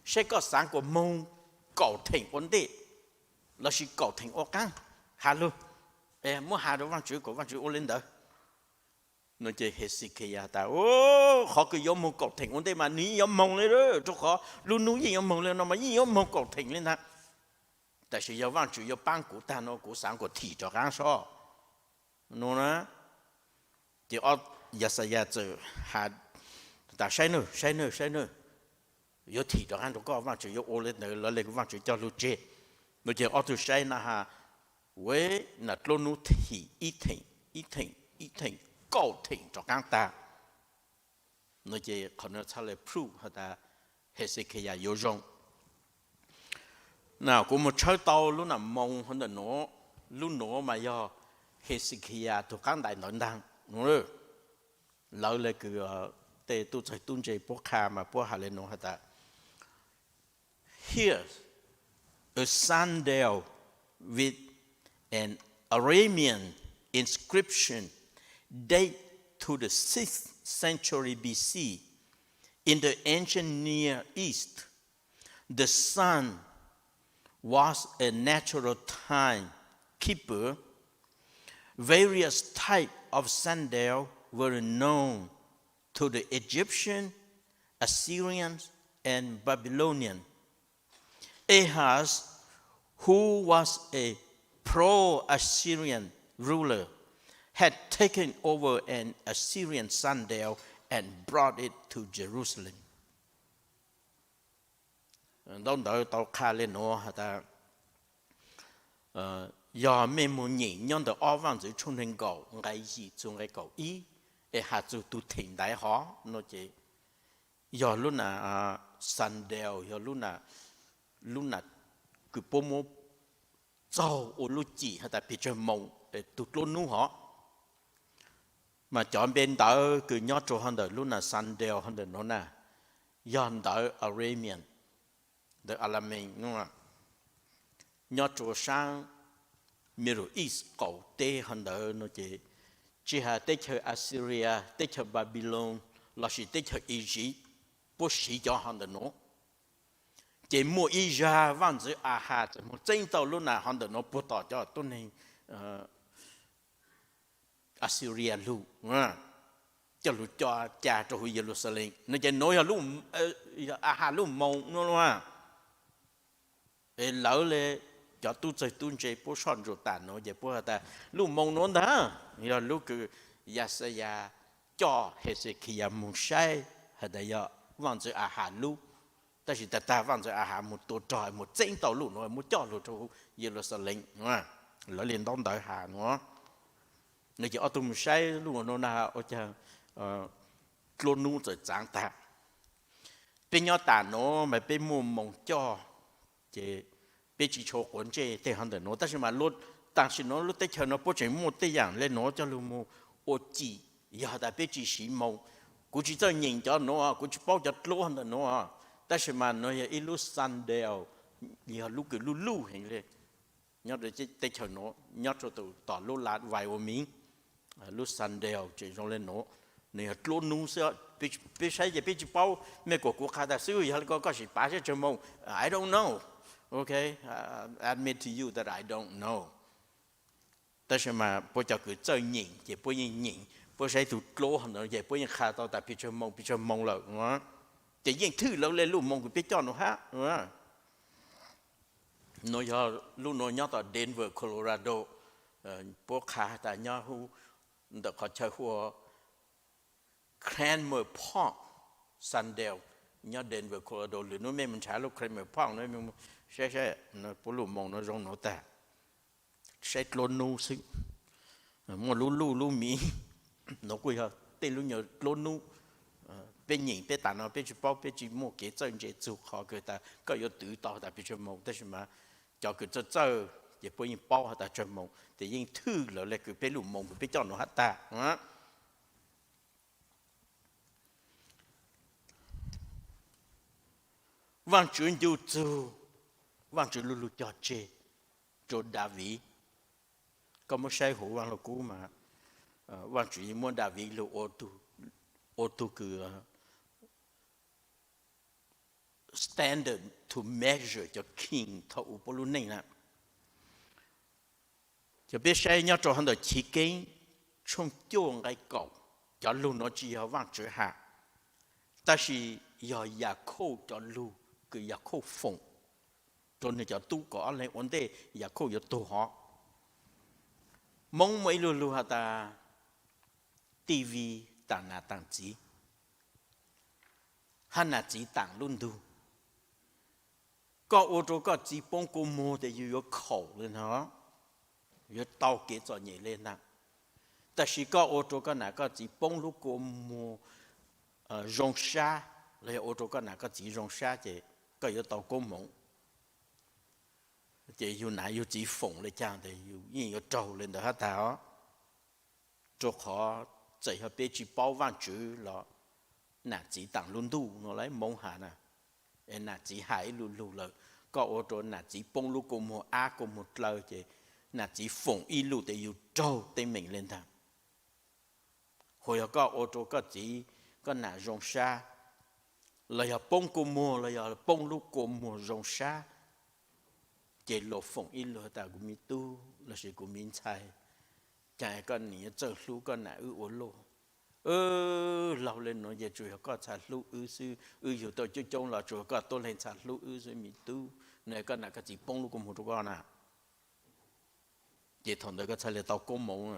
saib koj xaav kuas moog kaum theem ua ntej lossis kaum theem ua qaab, has lug, muab has rua Vaajtswv kuas Vaajtswv ua le ntawd. No ces Hexekiyas tas, qhov kws yuav moog kaum theem ua ntej mas nwg yeej yuav moog le, rua qhov lub nub yeej yuav moog le no mas yeej yuav moog kaum theem le ntag. Tam sim yog Vaajtswv yuav paab kuv tag no kuv xaav kuas thim rov qaab sob no na. Ces Yaxayas txawm has tas, saib nawb, saib nawb, saib nawb, yuav thim rov qaab rua koj, Vaajtswv yuav ua le ntawd, lawv le Vaajtswv coj lug tseg. No ces ob tug saib na has, ua nam dluab nub thim ib theem, ib theem, ib theem, kaum theem rov qaab tag. No ces qhov no txhaj le proof has tas Hexekiyas yuav zoo. Na kuv moog tshawb tau lub nam moos hov ntawm nuav, lub nuav mas yog Hexekiyas tug qaab ntais ntawd ntaag. Lawv le kws tej tub txawg tub ntse puab qha mas puab has le nuav has tas, Hear, a sundowner, with an Aramean inscription date to the sixth century B C. In the ancient Near East, the sun was a natural time keeper. Various types of sundial were known to the Egyptian, Assyrian, and Babylonian. Ahaz, who was a pro-Assyrian ruler, had taken over an Assyrian sundial and brought it to Jerusalem. Ntaub ntawv tau qha le nuav has tas, yog mej moog nyeem nyob ntawm ob Vaaj Ntxwv tshooj neeg nkaum nqai yim txug nqai kaum ib, es has txug tug theem ntaiv hov no ces yog lub nam sundial, yog lub nam kws puab muab txaug ua lub cim has tas pes tsawg moos, tug dluab nub hov. Mas cov npe ntawv kws nyob rua hov ntawm lub nam sundial hov ntawm nuav na, yog ntawv Aramean, ntawv Alamees, nyob rua saab Middle East qaum teb hov ntawd no ces tsi has teb chaws Assyria, teb chaws Babylon, lossis teb chaws Egypt, puab siv cov hov ntawm nuav. Ces muaj ib zag Vaaj Ntxwv Ahaz txawm moog txeeb tau lub nam hov ntawm nuav puag tom cov tuab neeg Assyria lug, coj lug co ca rua huv Yeluxalees no ces nuav yog Ahaz lub moos nuav lug. Es lawv le cov tub txawg tub ntse puab soj ntsuam tam nuav ces puab has tas lub moos nuav ntag yog lub kws Yaxayas coj Hexekiyas moog saib has tas yog Vaaj Ntxwv Ahaz lub. Tab sis tag tag Vaaj Ntxwv Ahaz moog tua rog moog txeeb tau lub nuav muab coj lug rua huv Yeluxalees. Lawv le ntaub ntawv has nuav. Nws ces ob tug moog saib lub nuav na, ua caag dluab nub txawm txaav tag. Peb nyob tam nuav mas peb muaj moos coj, ces peb tsi tshua quav ntsej tej hov ntawm nuav, tab sis mas tam sim nuav lub teb chaws nuav puab tseem muaj tej yaam le nuav coj lug moog ua cim, yog tas peb tsi siv moos. Kuv tsi txawj nyeem cov nuav, kuv tsi paub cov dluab ntawm nuav, tab sis mas nuav yog ib lub sundial, yog lub kws luj luj heev le nyob rua teb chaws nuav, nyob rua tom lub Wyoming. Lub sundial tseem zoo le nuav, nws yog dluab nub xwb. Peb saib ces peb tsi paub, mej kuas kuv qha tag xwb, yog le ko koj sim pav saib tsawg moos, I don't know. Okay, I admit to you that I don't know. Tab sis mas puab cov kws txawj nyeem ces puab yeej nyeem, puab saib tug dluab ntawd ces puab yeej qha tau tas pes tsawg moos pes tsawg moos lawm. Ces yeej thwj lawv le lub moos kws peb coj nuav hab. Nuav yog lub nuav nyob tom Denver, Colorado. Puab qha tas nyob huv ntawm qhov chaw hu ua Cranmer Park sundial, nyob Denver, Colorado. Lwm nub mej moog nrhav lub Cranmer Park nuav, saib saib puab lub moos nuav zoo nuav tag. Saib dluab nub xwb, muaj lub luj lub miv. Nuav kuj yog tej lub nyuas dluab nub. Peb nyeem peb tas nuav peb tsi paub, peb tsi muaj kev txawj ntse txug qhov kws tas koj yuav twv tau tas pes tsawg moos, tab sis mas cov kws txawj txawj ces puab yeej paub has tas tsawg moos, ces yeej thwj lawv le kws peb lub moos kws peb coj nuav hab tag. Vaajtswv ncu txug, Vaajtswv lu lug cog tseg rua Daviv. Koj muab saib huv Vaaj Lug Kub mas Vaajtswv yeej muab Daviv lug ua tug kws standard to measure cov king thaum ub puab lub neej na. Ces peb saib nyob rau hov ntawm Chiv Keeb tshooj cuaj nqai kaum, cov lug nuav tsis yog Vaajtswv has, tab sis yog Yakhauj cov lug kws Yakhauj foom rua nwg cov tub kaum ob leeg ua ntej Yakhauj yuav tuag hov. Moob muaj ib lug lug has tas TV taam nam taam txiv, hab nam txiv taam lub ntug. Koj ua rua koj txiv poob kua muag tes yug yuav khaum le ntag, yuav tau kev txom nyem le ntag. Tab sis koj ua rua koj nam koj txiv poob lub kua muag zoo sab, los yog ua rua koj nam koj txiv zoo sab ces koj yuav tau koob hmoov. Ces yug nam yug txiv foom le caag tes yug yeej yuav raug le ntawd hab tag os. Rua qhov txawm yog peb tsis paub Vaajtswv los nam txiv taam lub ntuj no lawv Moob has na, es nam txiv has ib lu lug lawm, Koj ua rau nam txiv poob lub kua muag, ab kua muag dlaw ces nam txiv foom ib lus tias yus raug teeb meem li ntag. Hu yog koj ua rau koj txiv koj nam zoo sab, los yog poob kua muag los yog poob lub kua muag zoo sab, ces luag foom ib lus tas kuv me tub lossis kuv me ntxhais, cas koj nim yuav txawj hlub koj nam wb ua luaj. Wb laug le nuav ces tsuas yog koj txhaj hlub wb xwb, wb yug tau coob coob los tsuas yog koj tuab leeg txhaj hlub wb xwb me tub. Nws koj nam koj txiv poob lub kua muag rau koj na, ces thaum ntawd koj txhaj li tau koob moov.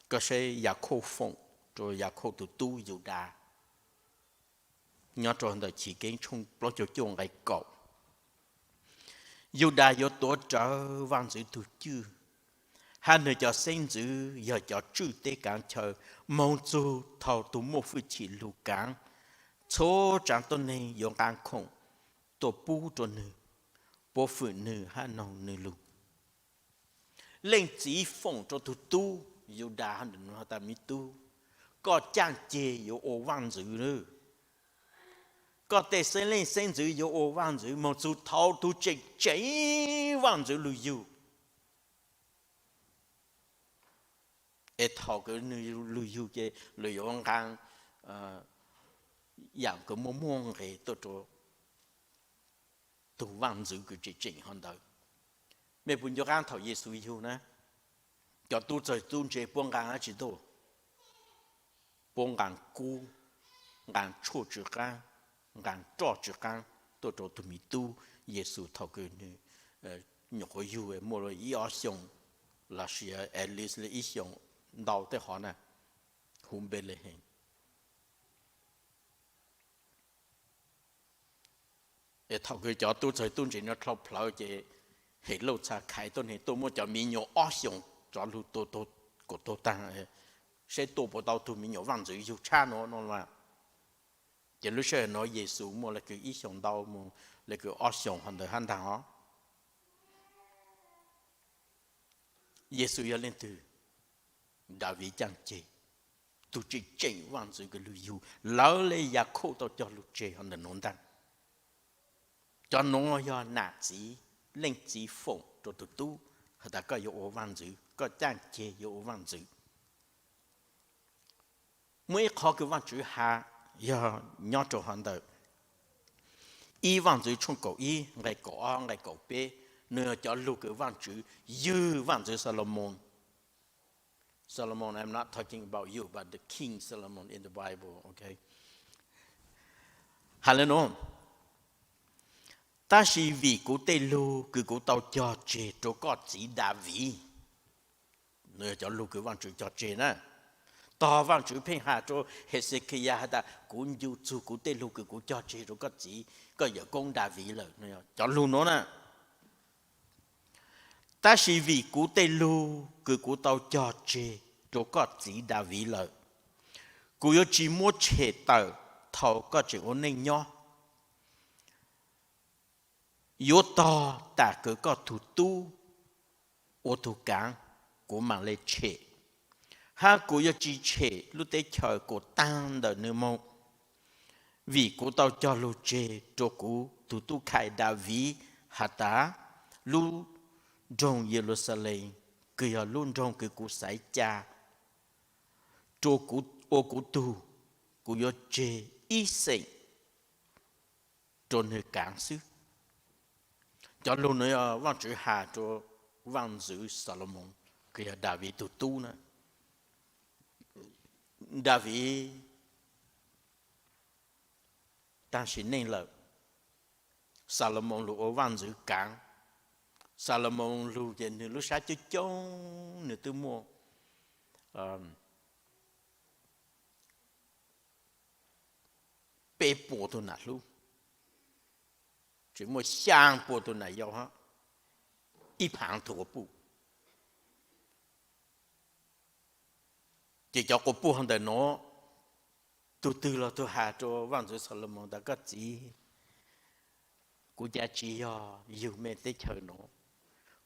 Koj saib Yakhauj foom rau Yakhauj tus tub Yudas, nyob rau ntawm Chiv Keeb tshooj plaub caug cuaj nqe kaum. Yudas yuav tuav rawv vaj ntxwv tug cwj, hab nws cov xeeb ntxwv yog cov tswj teb kaav chaw, moog txug thaum tug muaj fwj chim lug kaav, txhua tsaav tuab neeg yuav nqaa khoom tuaj pub rua nwg, puab fwm nwg hab noog nwg lug. Leej txiv foom rua tug tub Yudas tas, me tub, koj caaj ceg yuav ua vaaj ntxwv lawm. Koj tej xeeb leej xeeb ntxwv yuav ua vaaj ntxwv moog txug thaum tug tseem tseem vaaj ntxwv lug yug. Es thaum kws nwg lug yug ces lug yuav nqaa yaam kws muaj muaj nqis tuaj rua tug vaaj ntxwv kws tseem tseem hov ntawd. Mej puas nco qaab thaum Yexus yug na, cov tub txawg tub ntse puab nqaa dlaab tsi tuaj? Puab nqaa kub, nqaa tshuaj tsw qaab, nqaa roj tsw qaab tuaj rua tug me tub Yexus thaum kws nwg nyuam qhuav yug muaj ib ob xyoos lossis at least ib xyoos ntau tej qhov na, huv Npelehees. Es thaum kws cov tub txawg tub ntse no dlhau plhawv ces Helauj txhad khaiv tuab neeg tuaj muab cov me nyuam ob xyoos tsov lug tua kuas tuag taag, saib tua puas tau tug me nyuam vaaj ntxwv yug tshab no no. Ces lub sij hawm no Yexus muaj le kws ib xyoos ntau mus le kws ob xyoos hov ntawd hab ntaag os. Yexus yog leej twg? Daviv caaj ceg, tug tseem tseem vaaj ntxwv kws lug yug, lawv le Yakhauj tau cog lug tseg hov ntawm nuav ntaag. Cov nuav yog nam txiv, leej txiv foom rua tug tub has tas koj yuav ua vaaj ntxwv, koj caaj ceg yuav ua vaaj ntxwv. Muaj ib qhov kws Vaajtswv has yog nyob rua hov ntawm ib Vaajtswv tshooj kaum ib nqe kaum ob nqe kaum peb, nwg yog cov lug kws Vaajtswv ywg Vaajtswv Xalumoos. Solomon, I'm not talking about you, but the King Solomon in the Bible, okay? Has le nuav, tab sis vim kuv tej lug kws kuv tau cog tseg rua koj txiv Daviv, nwg yog cov lug kws Vaajtswv cog tseg na. Tog Vaajtswv pheej has rua Hexekiyas has tas kuv ncu txug kuv tej lug kws kuv cog tseg rua koj txiv, koj yawm koob Daviv lawm, cov lug nuav na. Tab sis vim kuv tej lug kws kuv tau cog tseg rua koj txiv Daviv lawm, kuv yuav tsi muab tshem tawm thaum koj tseem ua neej nyob. Yuav tog tam kws koj tug tub ua tug kaav, kuv maam le tshem, hab kuv yuav tsi tshem lub teb chaws kuas taag ntawm nws moog, vim kuv tau cog lug tseg rua kuv tug tub khai Daviv has tas, lub nroog Yeluxalees kws yog lub nroog kws kuv xaiv ca rua kuv ua kuv tug, kuv yuav tseg ib xeem rua nwg kaav xwb. Cov lug nuav yog Vaajtswv has rua Vaajntxwv Xalumoos kws yog Daviv tug tub na. Daviv taag sim neej lawm, Xalumoos lug ua vaajntxwv kaav. Xalumoos lug ces nwg lub sab coob coob, nwg twb muaj peb puas tug nam hlub, tseem muaj xyaa puas tug nam yau hab ib phaav tug quas puj. Ces cov quas puj hov ntawm nuav, tug twg los tug has rua Vaajntxwv Xalumoos tas koj txiv, kuv ca tsi yog yug mej teb chaws nuav,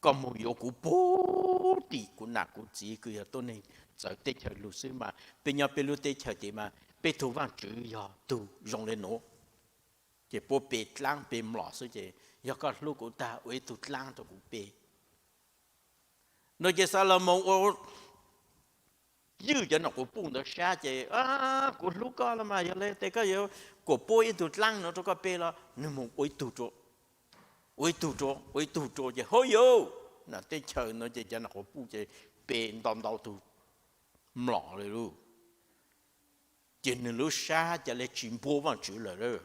koj moog yuav kuv puag tim kuv nam kuv txiv kws yog tuab neeg txawv teb chaws lug xwb mas peb nyob peb lub teb chaws ces mas peb tug Vaajtswv yog tug zoo le nuav. Ces puab pe dlaab pe mlom xwb ces Yog koj hlub kuv tag, ua ib tug dlaab rau kuv pe. No ces Xalumoos ua ywj cov nom quas puj ntawd sab ces, Kuv hlub koj los mas, yog li tes koj yuav kuas puab ib tug dlaab no rau koj pe los? Nwg moog ua ib tug rua, ua ib tug rua, ua ib tug rua ces hov yauv, nam teb chaws no ces cov nom quas puj ces pe ntau ntau tug mlom le lug. Ces nwg lub sab ca le tsis npuab Vaajtswv lawm.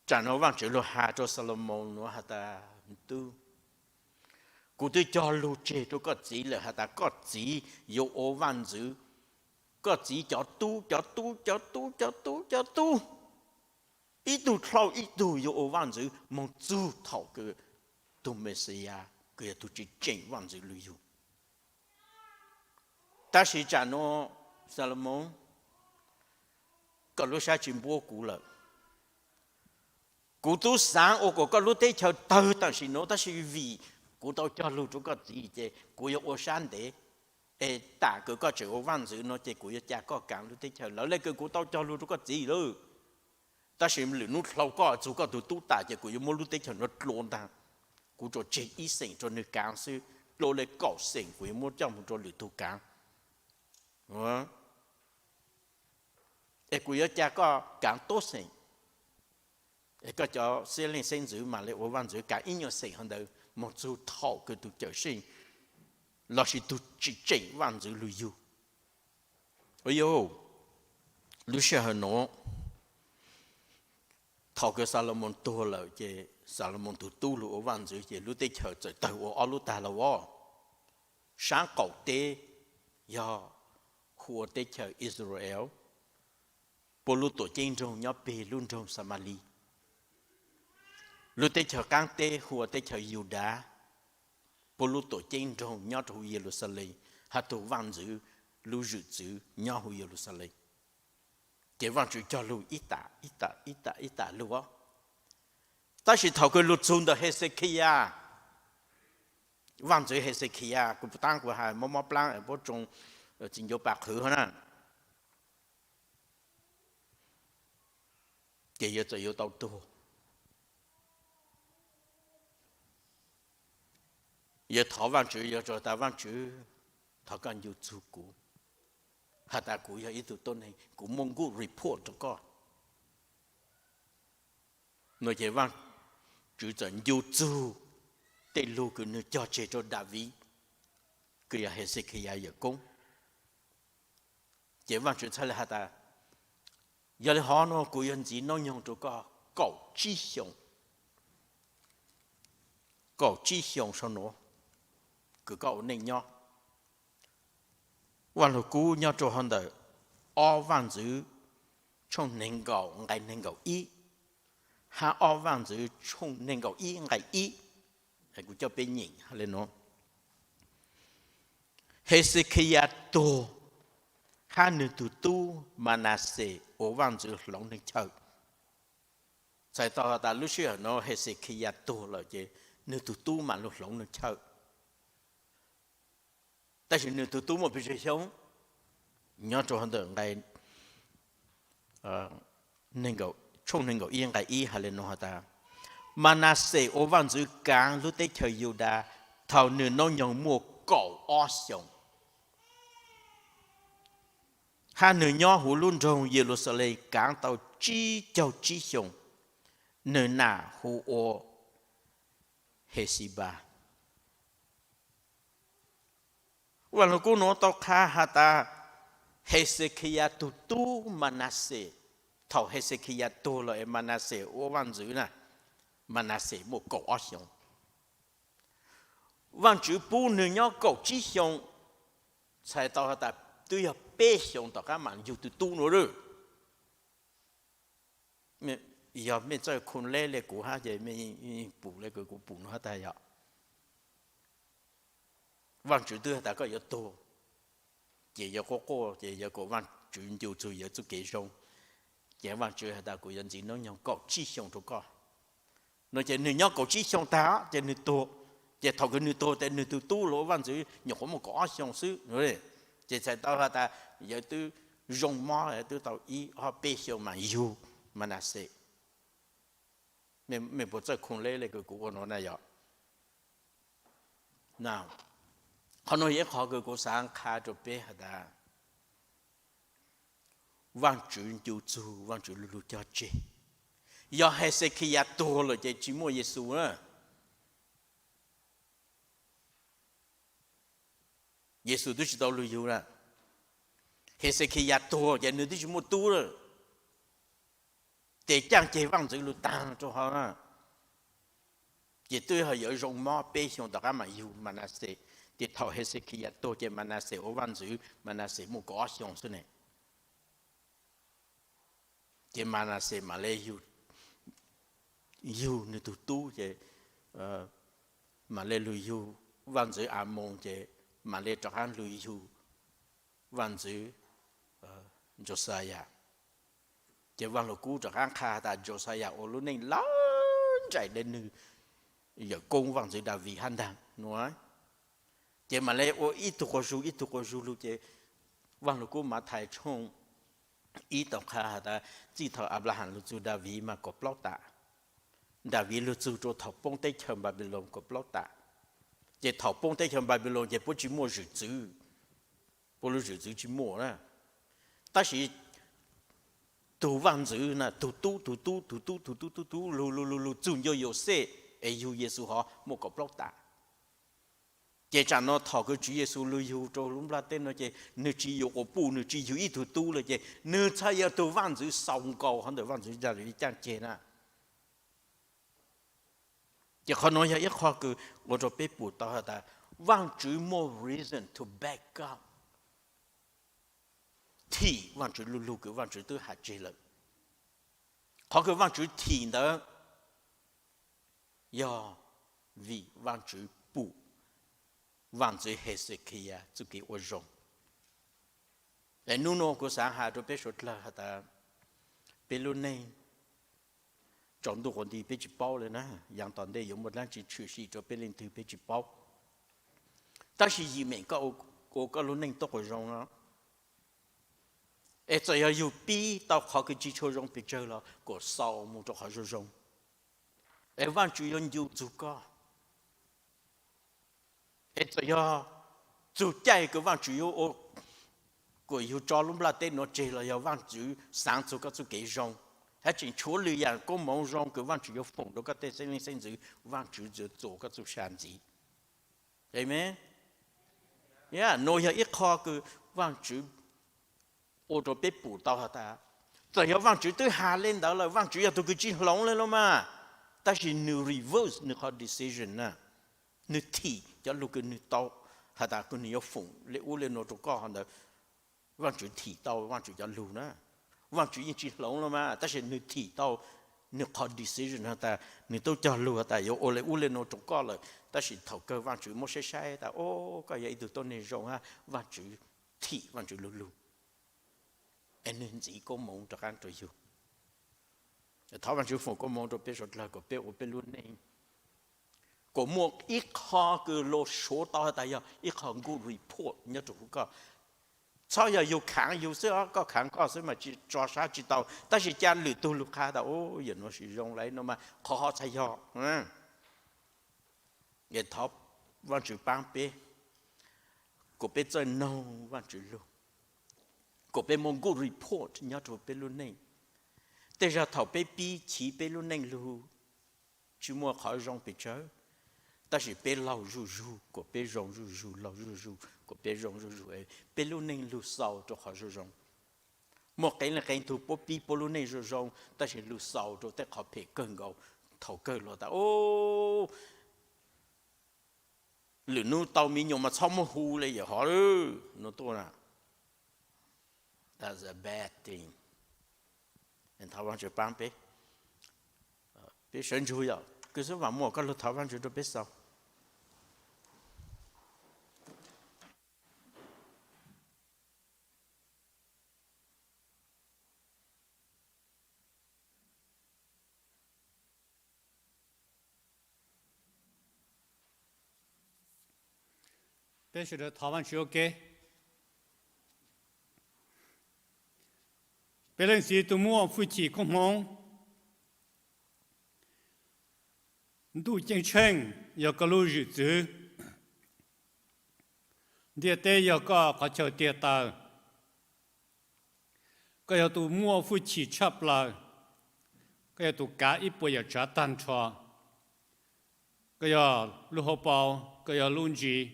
Tsaam no Vaajtswv lug has rua Xalumoos nuav has tas, Tub, kuv twb cog lug tseg rua koj txiv lawm has tas koj txiv yuav ua vaaj ntxwv. Koj txiv cov tub, cov tub, cov tub, cov tub, cov tub, ib tug dlhau ib tug yuav ua vaaj ntxwv moog txug thaum kws tug Mexiyas kws yog tug tsi tseem vaaj ntxwv lug yug. Tab sis tsaam no, Xalumoos, koj lub sab tsi npuab kuv lawm. Kuv tub xaav ua kuas koj lub teb chaws tawg tam sim nuav, tab sis vim kuv tau cog lug rua koj txiv ces kuv yuav ua sab ntev, es tam kws koj tseem ua vaaj ntxwv no ces kuv yuav ca koj kaav lub teb chaws lawv le kws kuv tau cog lug rua koj txiv lawm. Tab sis lwm nub dlhau koj txug koj tug tub tas ces kuv yuav muab lub teb chaws nuav dlua ntaag. Kuv tsuas tseg ib xeem rua nwg kaav xwb, dlua le kaum xeem kuv yuav muab coj moog rua lwm tug kaav. Es kuv yuav ca koj kaav tuab xeem, es koj cov xeeb leej xeeb ntxwv mam le ua vaaj ntxwv kaav ib nyuas xeem hov ntawd moog txug thaum kws tug Cawmseej lossis tug tsi tseem vaaj ntxwv lug yug. Yog lub sij hawm nuav, thaum kws Xalumoos tuag lawm ces Xalumoos tug tub lug ua vaaj ntxwv ces lub teb chaws txawm tawg ua ob lub tag lawm os. Saab qaum teb yog hu ua teb chaws Israel, puab lub tuam ceeb nroog nyob peg lub nroog Xamalis. Lub teb chaws qaab teb hu ua teb chaws Yudas, puab lub tuam ceeb nroog nyob rua huv Yeluxalees, hab tug vaaj ntxwv lub zwm txwv nyob huv Yeluxalees. Ces Vaajtswv cog lug ib tam ib tam ib tam ib tam lug os. Tab sis thaum kws lug txug ntawm Hexekiyas, vaaj ntxwv Hexekiyas, kuv taab kuv has mob mob plaab puab tsoo txiv ncuav pas qhwv hov na, ces yawg txawm yuav tau tuag. Yawg thov Vaajtswv, yawg has tas, Vaajtswv, thov koj ncu txug kuv, has tas kuv yog ib tug tuab neeg, kuv muaj nkuj report rua koj. No ces Vaajtswv txawm ncu txug tej lug kws nwg cog tseg rua Daviv, kws yog Hexekiyas yawm koob. Ces Vaajtswv txhaj le has tas, yog le hov no kuv yuav ntxiv noob nyoog rua koj kaum tsib xyoo, kaum tsib xyoo sau nuav kws koj ua neej nyob. Vaaj Lug Kub nyob rua hov ntawm ob Vaajntxwv tshooj neeg nkaum nqai neeg nkaum ib, hab ob Vaajntxwv tshooj neeg nkaum ib nqai ib. Kuv coj peb nyeem hab le nuav, Hexekiyas tuag, hab nwg tug tub Manaxes ua Vaajntxwv hloov nwg chaw. Txhais tau has tas lub sij hawm nuav Hexekiyas tuag lawm ces nwg tug tub mam lug hloov nwg chaw. Tab sis nwg tug tub muaj pes tsawg xyoo? Nyob rua hov ntawm nqai, tshooj neeg nkaum ib nqai ib has le nuav has tas, Manaxes ua Vaajntxwv kaav lub teb chaws Yudas thaum nwg noob nyoog muaj kaum ob xyoos, hab nwg nyob huv lub nroog Yeluxalees kaav tau tsib caug tsib xyoos. Nwg nam hu ua Hexibas. Vaaj Lug Kub nuav tau qha has tas, Hexekiyas tug tub Manaxes, thaum Hexekiyas tuag lawm es Manaxes ua Vaajntxwv na, Manaxes muaj kaum ob xyoos. Vaajtswv pub nwg nyob kaum tsib xyoos, txhais tau has tas twb yog peb xyoos tom qaab mam yug tug tub nuav lawm. Yog mej txawj khu leb le kuv hab ces mej pum le kuv pum nuav hab tag yog, Vaajtswv twb has tas koj yuav tuag, ces yawg quaj quaj ces yawg kuas Vaajtswv ncu txug yawg txuj kev zoo, ces Vaajtswv has tas kuv yuav ntxiv noob nyoog kaum tsib xyoos rua koj. No ces nwg nyob kaum tsib xyoos tag ces nwg tuag, ces thaum kws nwg tuag tes nwg tug tub lug ua Vaajntxwv nyuam qhuav muaj kaum ob xyoos xwb. Ces txhais tau has tas yawg twb zoo mob, twb tau ib ob peb xyoos mas yug Manaxes. Mej puas txawj khooj leb le kws kuv ua no na yog? Qhov no yog ib qho kws kuv xaav qha rua peb has tas, Vaajtswv ncu txug, Vaajtswv lug lug cog tseg. Yog Hexekiyas tuag lawm ces tsi muaj Yexus na. Yexus twb tsi tau lug yug na. Hexekiyas tuag ces nwg twb tsi muaj tub lawm. Ces caaj ceg vaaj ntxwv lug taag rua hov na. Ces twb yog yuav zoo mob peb xyoo tom qaab mam yug Manaxes. Ces thaum Hexekiyas tuag ces Manaxes ua vaaj ntxwv, Manaxes muaj kaum ob xyoo xwb ne. Ces Manaxes mam le yug nwg tug tub ces mam le lug yug vaaj ntxwv Amoos ces mam le rov qaab lug yug vaaj ntxwv Josayas. Ces Vaaj Lug Kub rov qaab qha tas Josayas ua lub neej lawv nraim le nwg yawm koob vaaj ntxwv Daviv hab ntaag nuav. Ces mam le ua ib tug quas zug ib tug quas zug lug ces Vaaj Lug Kub Mathais tshooj ib tau qha has tas txij thaum Anplaham lug txug Daviv mas kaum plaub tam. Daviv lug txug rua thaum poob teb chaws Npanpiloos kaum plaub tam. Ces thaum poob teb chaws Npanpiloos ces puab tsi muaj zwm txwv, puab lub zwm txwv tsi muaj na. Tab sis tug vaaj ntxwv na, tug tub tug tub tug tub tug tub tub tub lug lug lug lug txug ncua Yauxej es yug Yexus hov muaj kaum plaub tam. Ces tsam no thaum kws Tswv Yexus lug yug rua lub nplaj teb no ces nwg tsi yug quas puj, nwg tsi yug ib tug tub lawm ces nwg txhaj yog tug vaaj ntxwv xaus nkaus hov ntawm vaaj ntxwv Daviv caaj ceg na. Ces qhov nuav yog ib qho kws ua rua peb pum tau has tas Vaajtswv muaj reason to back up, thim Vaajtswv lug lug kws Vaajtswv twb has tseg lawm. Qhov kws Vaajtswv thim ntawd yog vim Vaajtswv pum vaaj ntxwv Hexekiyas txuj kev ua zoo. Es nub nua kuv xaav has rua peb suav dlawg has tas peb lub neej tsaus ntuj quas nti peb tsi paub le na, yaav tom ntej yuav muaj dlaab tsi tshwm sim rua peb leej twg peb tsi paub. Tab sis yim meem koj ua koj lub neej tuab quas zoo no, es txawm yog yug pib tau qhov kws tsi tshua zoo pes tsawg los kuas xaus moog rua qhov zoo zoo. Es Vaajtswv yuav ncu txug koj. Es txawm yog txug caij kws Vaajtswv yuav ua kuas yug tso lub nplaj teb nuav tseg los yog Vaajtswv xaav txug koj txuj kev zoo, hab tseem tshuav lwm yaam koob moov zoo kws Vaajtswv yuav foom rua koj tej xeeb leej xeeb ntxwv, Vaajtswv yuav txuas koj txuj sa ntxiv. Amen. Nuav yog ib qho kws Vaajtswv ua rua peb pum tau has tas, txawm yog Vaajtswv twb has le ntawd lawm, Vaajtswv yog tug kws tsi hloov le los mas, tab sis nwg reverse nwg qhov decision na, nwg thim cov lug kws nwg tau has tas kws nwg yuav foom le ub le nuav rua koj hov ntawd. Vaajtswv thim tau Vaajtswv cov lug na. Vaajtswv yeej tsi hloov los mas, tab sis nwg thim tau nwg qhov decision has tas nwg tub cog lug has tas yuav ua le ub le nuav rua koj lawm, tab sis thaum kawg Vaajtswv muab saib saib tas, o, koj yog ib tug tuab neeg zoo hab, Vaajtswv thim Vaajtswv lug lug, es nwg ntxiv koob moov rov qaab rua yug. Thov Vaajtswv foom koob moov rua peb suav dlawg kuas peb ua peb lub neej kuas muaj ib qho kws luas suav tau has tas yog ib qho good report nyob rua huv koj. Txhob yog yug khaav yug xwb, koj khaav koj xwb mas tso sab tsi tau, tab sis ca lwm tug lug qha tas, o, yawm nuav tsi zoo le nuav mas qhov hov txhaj yog. Thov Vaajtswv paab peb kuas peb txawj noog Vaajtswv lug, kuas peb muaj good report nyob rua peb lub neej. Tej zag thaum peb pib chiv peb lub neej lug tsi muaj qhov zoo pes tsawg, tab sis peb laug zuj zug kuas peb zoo zuj zug, laug zuj zug kuas peb zoo zuj zug, peb lub neej lug xaus rua qhov zoo zoo. Muaj qee leej qee tug puab pib puab lub neej zoo zoo tab sis lug xaus rua tej qhov phem kawg nkaus. Thaum kawg los tas, o, lwm nub tau me nyuam mas txhob muab hu le yawm hov lawm no tuaj na. That's a bad thing. Thov Vaajtswv paab peb. Peb sawv ntsug yom, kws xub vam muaj koj lug thov Vaajtswv rua peb xaus. Peb sawv daws thov Vaajtswv ua ke. Peb Leej Txiv tus muaj hwj chim koob hmoov, Ntuj ceeb tsheej yog koj lub zwm txwv, ntiaj teb yog koj qhov chaw tiag taw. Koj yog tus muaj hwj chim tshaj plaws, koj yog tus kav ib puas yam tsav tag nrho, koj yog lub hauv paus, koj yog lub ntsis,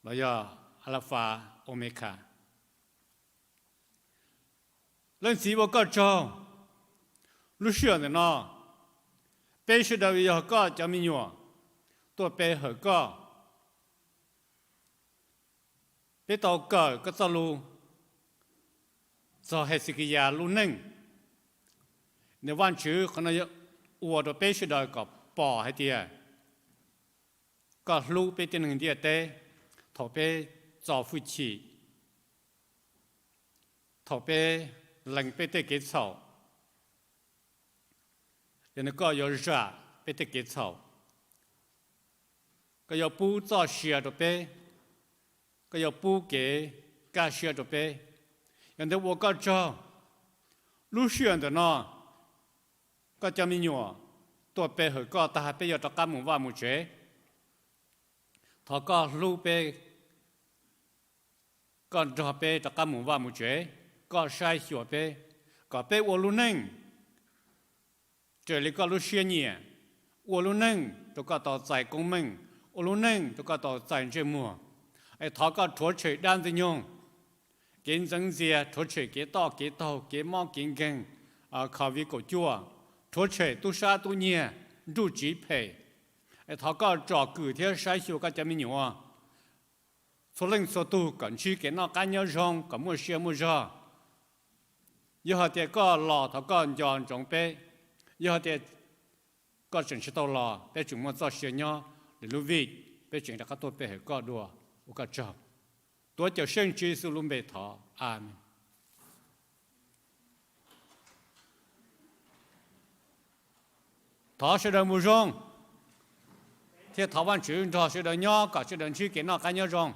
los yog Alafas Omekha. Leej Txiv, ua koj tsaug. Lub sij hawm ntawm no, peb sawv daws yog koj cov me nyuam tuaj pe hawm koj. Peb tau kawm koj txoj lus txog Hexekiyas lub neej. Nws, Vajtswv, qhov no ua rau peb sawv daws kom pom hais tias koj hlub peb tib neeg ntiaj teb thaum peb txo hwj chim, thaum peb lees peb tej kev txhaum. Yog li koj yuav zam peb tej kev txhaum, koj yuav pub txoj sia rau peb, koj yuav pub kev kaj siab rau peb. Yog ntawd ua koj tsaug. Lub sij hawm ntawm no, koj cov me nyuam tuaj pe hawm koj tag, peb yuav rov qab mus vaj mus tsev. Thov koj hlub peb, koj nrog peb rov qab mus vaj mus tsev, koj saib xyuas peb, kom peb ua lub neej raws li koj lub siab nyiam, ua lub neej rau koj tau txais koob meej, ua lub neej rau koj tau txais ntsej muag. Es thov koj rhuav tshem dab ntxwg nyoog, kev ntxeev ntxias, rhuav tshem kev toj kev taug, kev mob kev nkeeg, COVID kaum cuaj, rhuav tshem tub sab tub nyiag, nruj tsiv phem. Es thov koj tsom kwm thiab saib xyuas koj cov me nyuam txhua leej txhua tug kom ntsib kev noj qab nyob zoo, kom muaj sia muaj zog. Yog hais tias koj los, thov koj nco ntsoov peb. Yog hais tias koj tseem tsis tau los, peb tseem muaj txoj sia nyob lwm lub vij, peb tseem rov qab tuaj pe hawm koj dua, ua koj tsaug. Tuav Cawmseej Tswv Yexus lub npe thov, amees. Thov sawv daws mus zoo, thiab thov Vajtswv nrog sawv daws nyob kom sawv daws ntsib kev noj qab nyob zoo.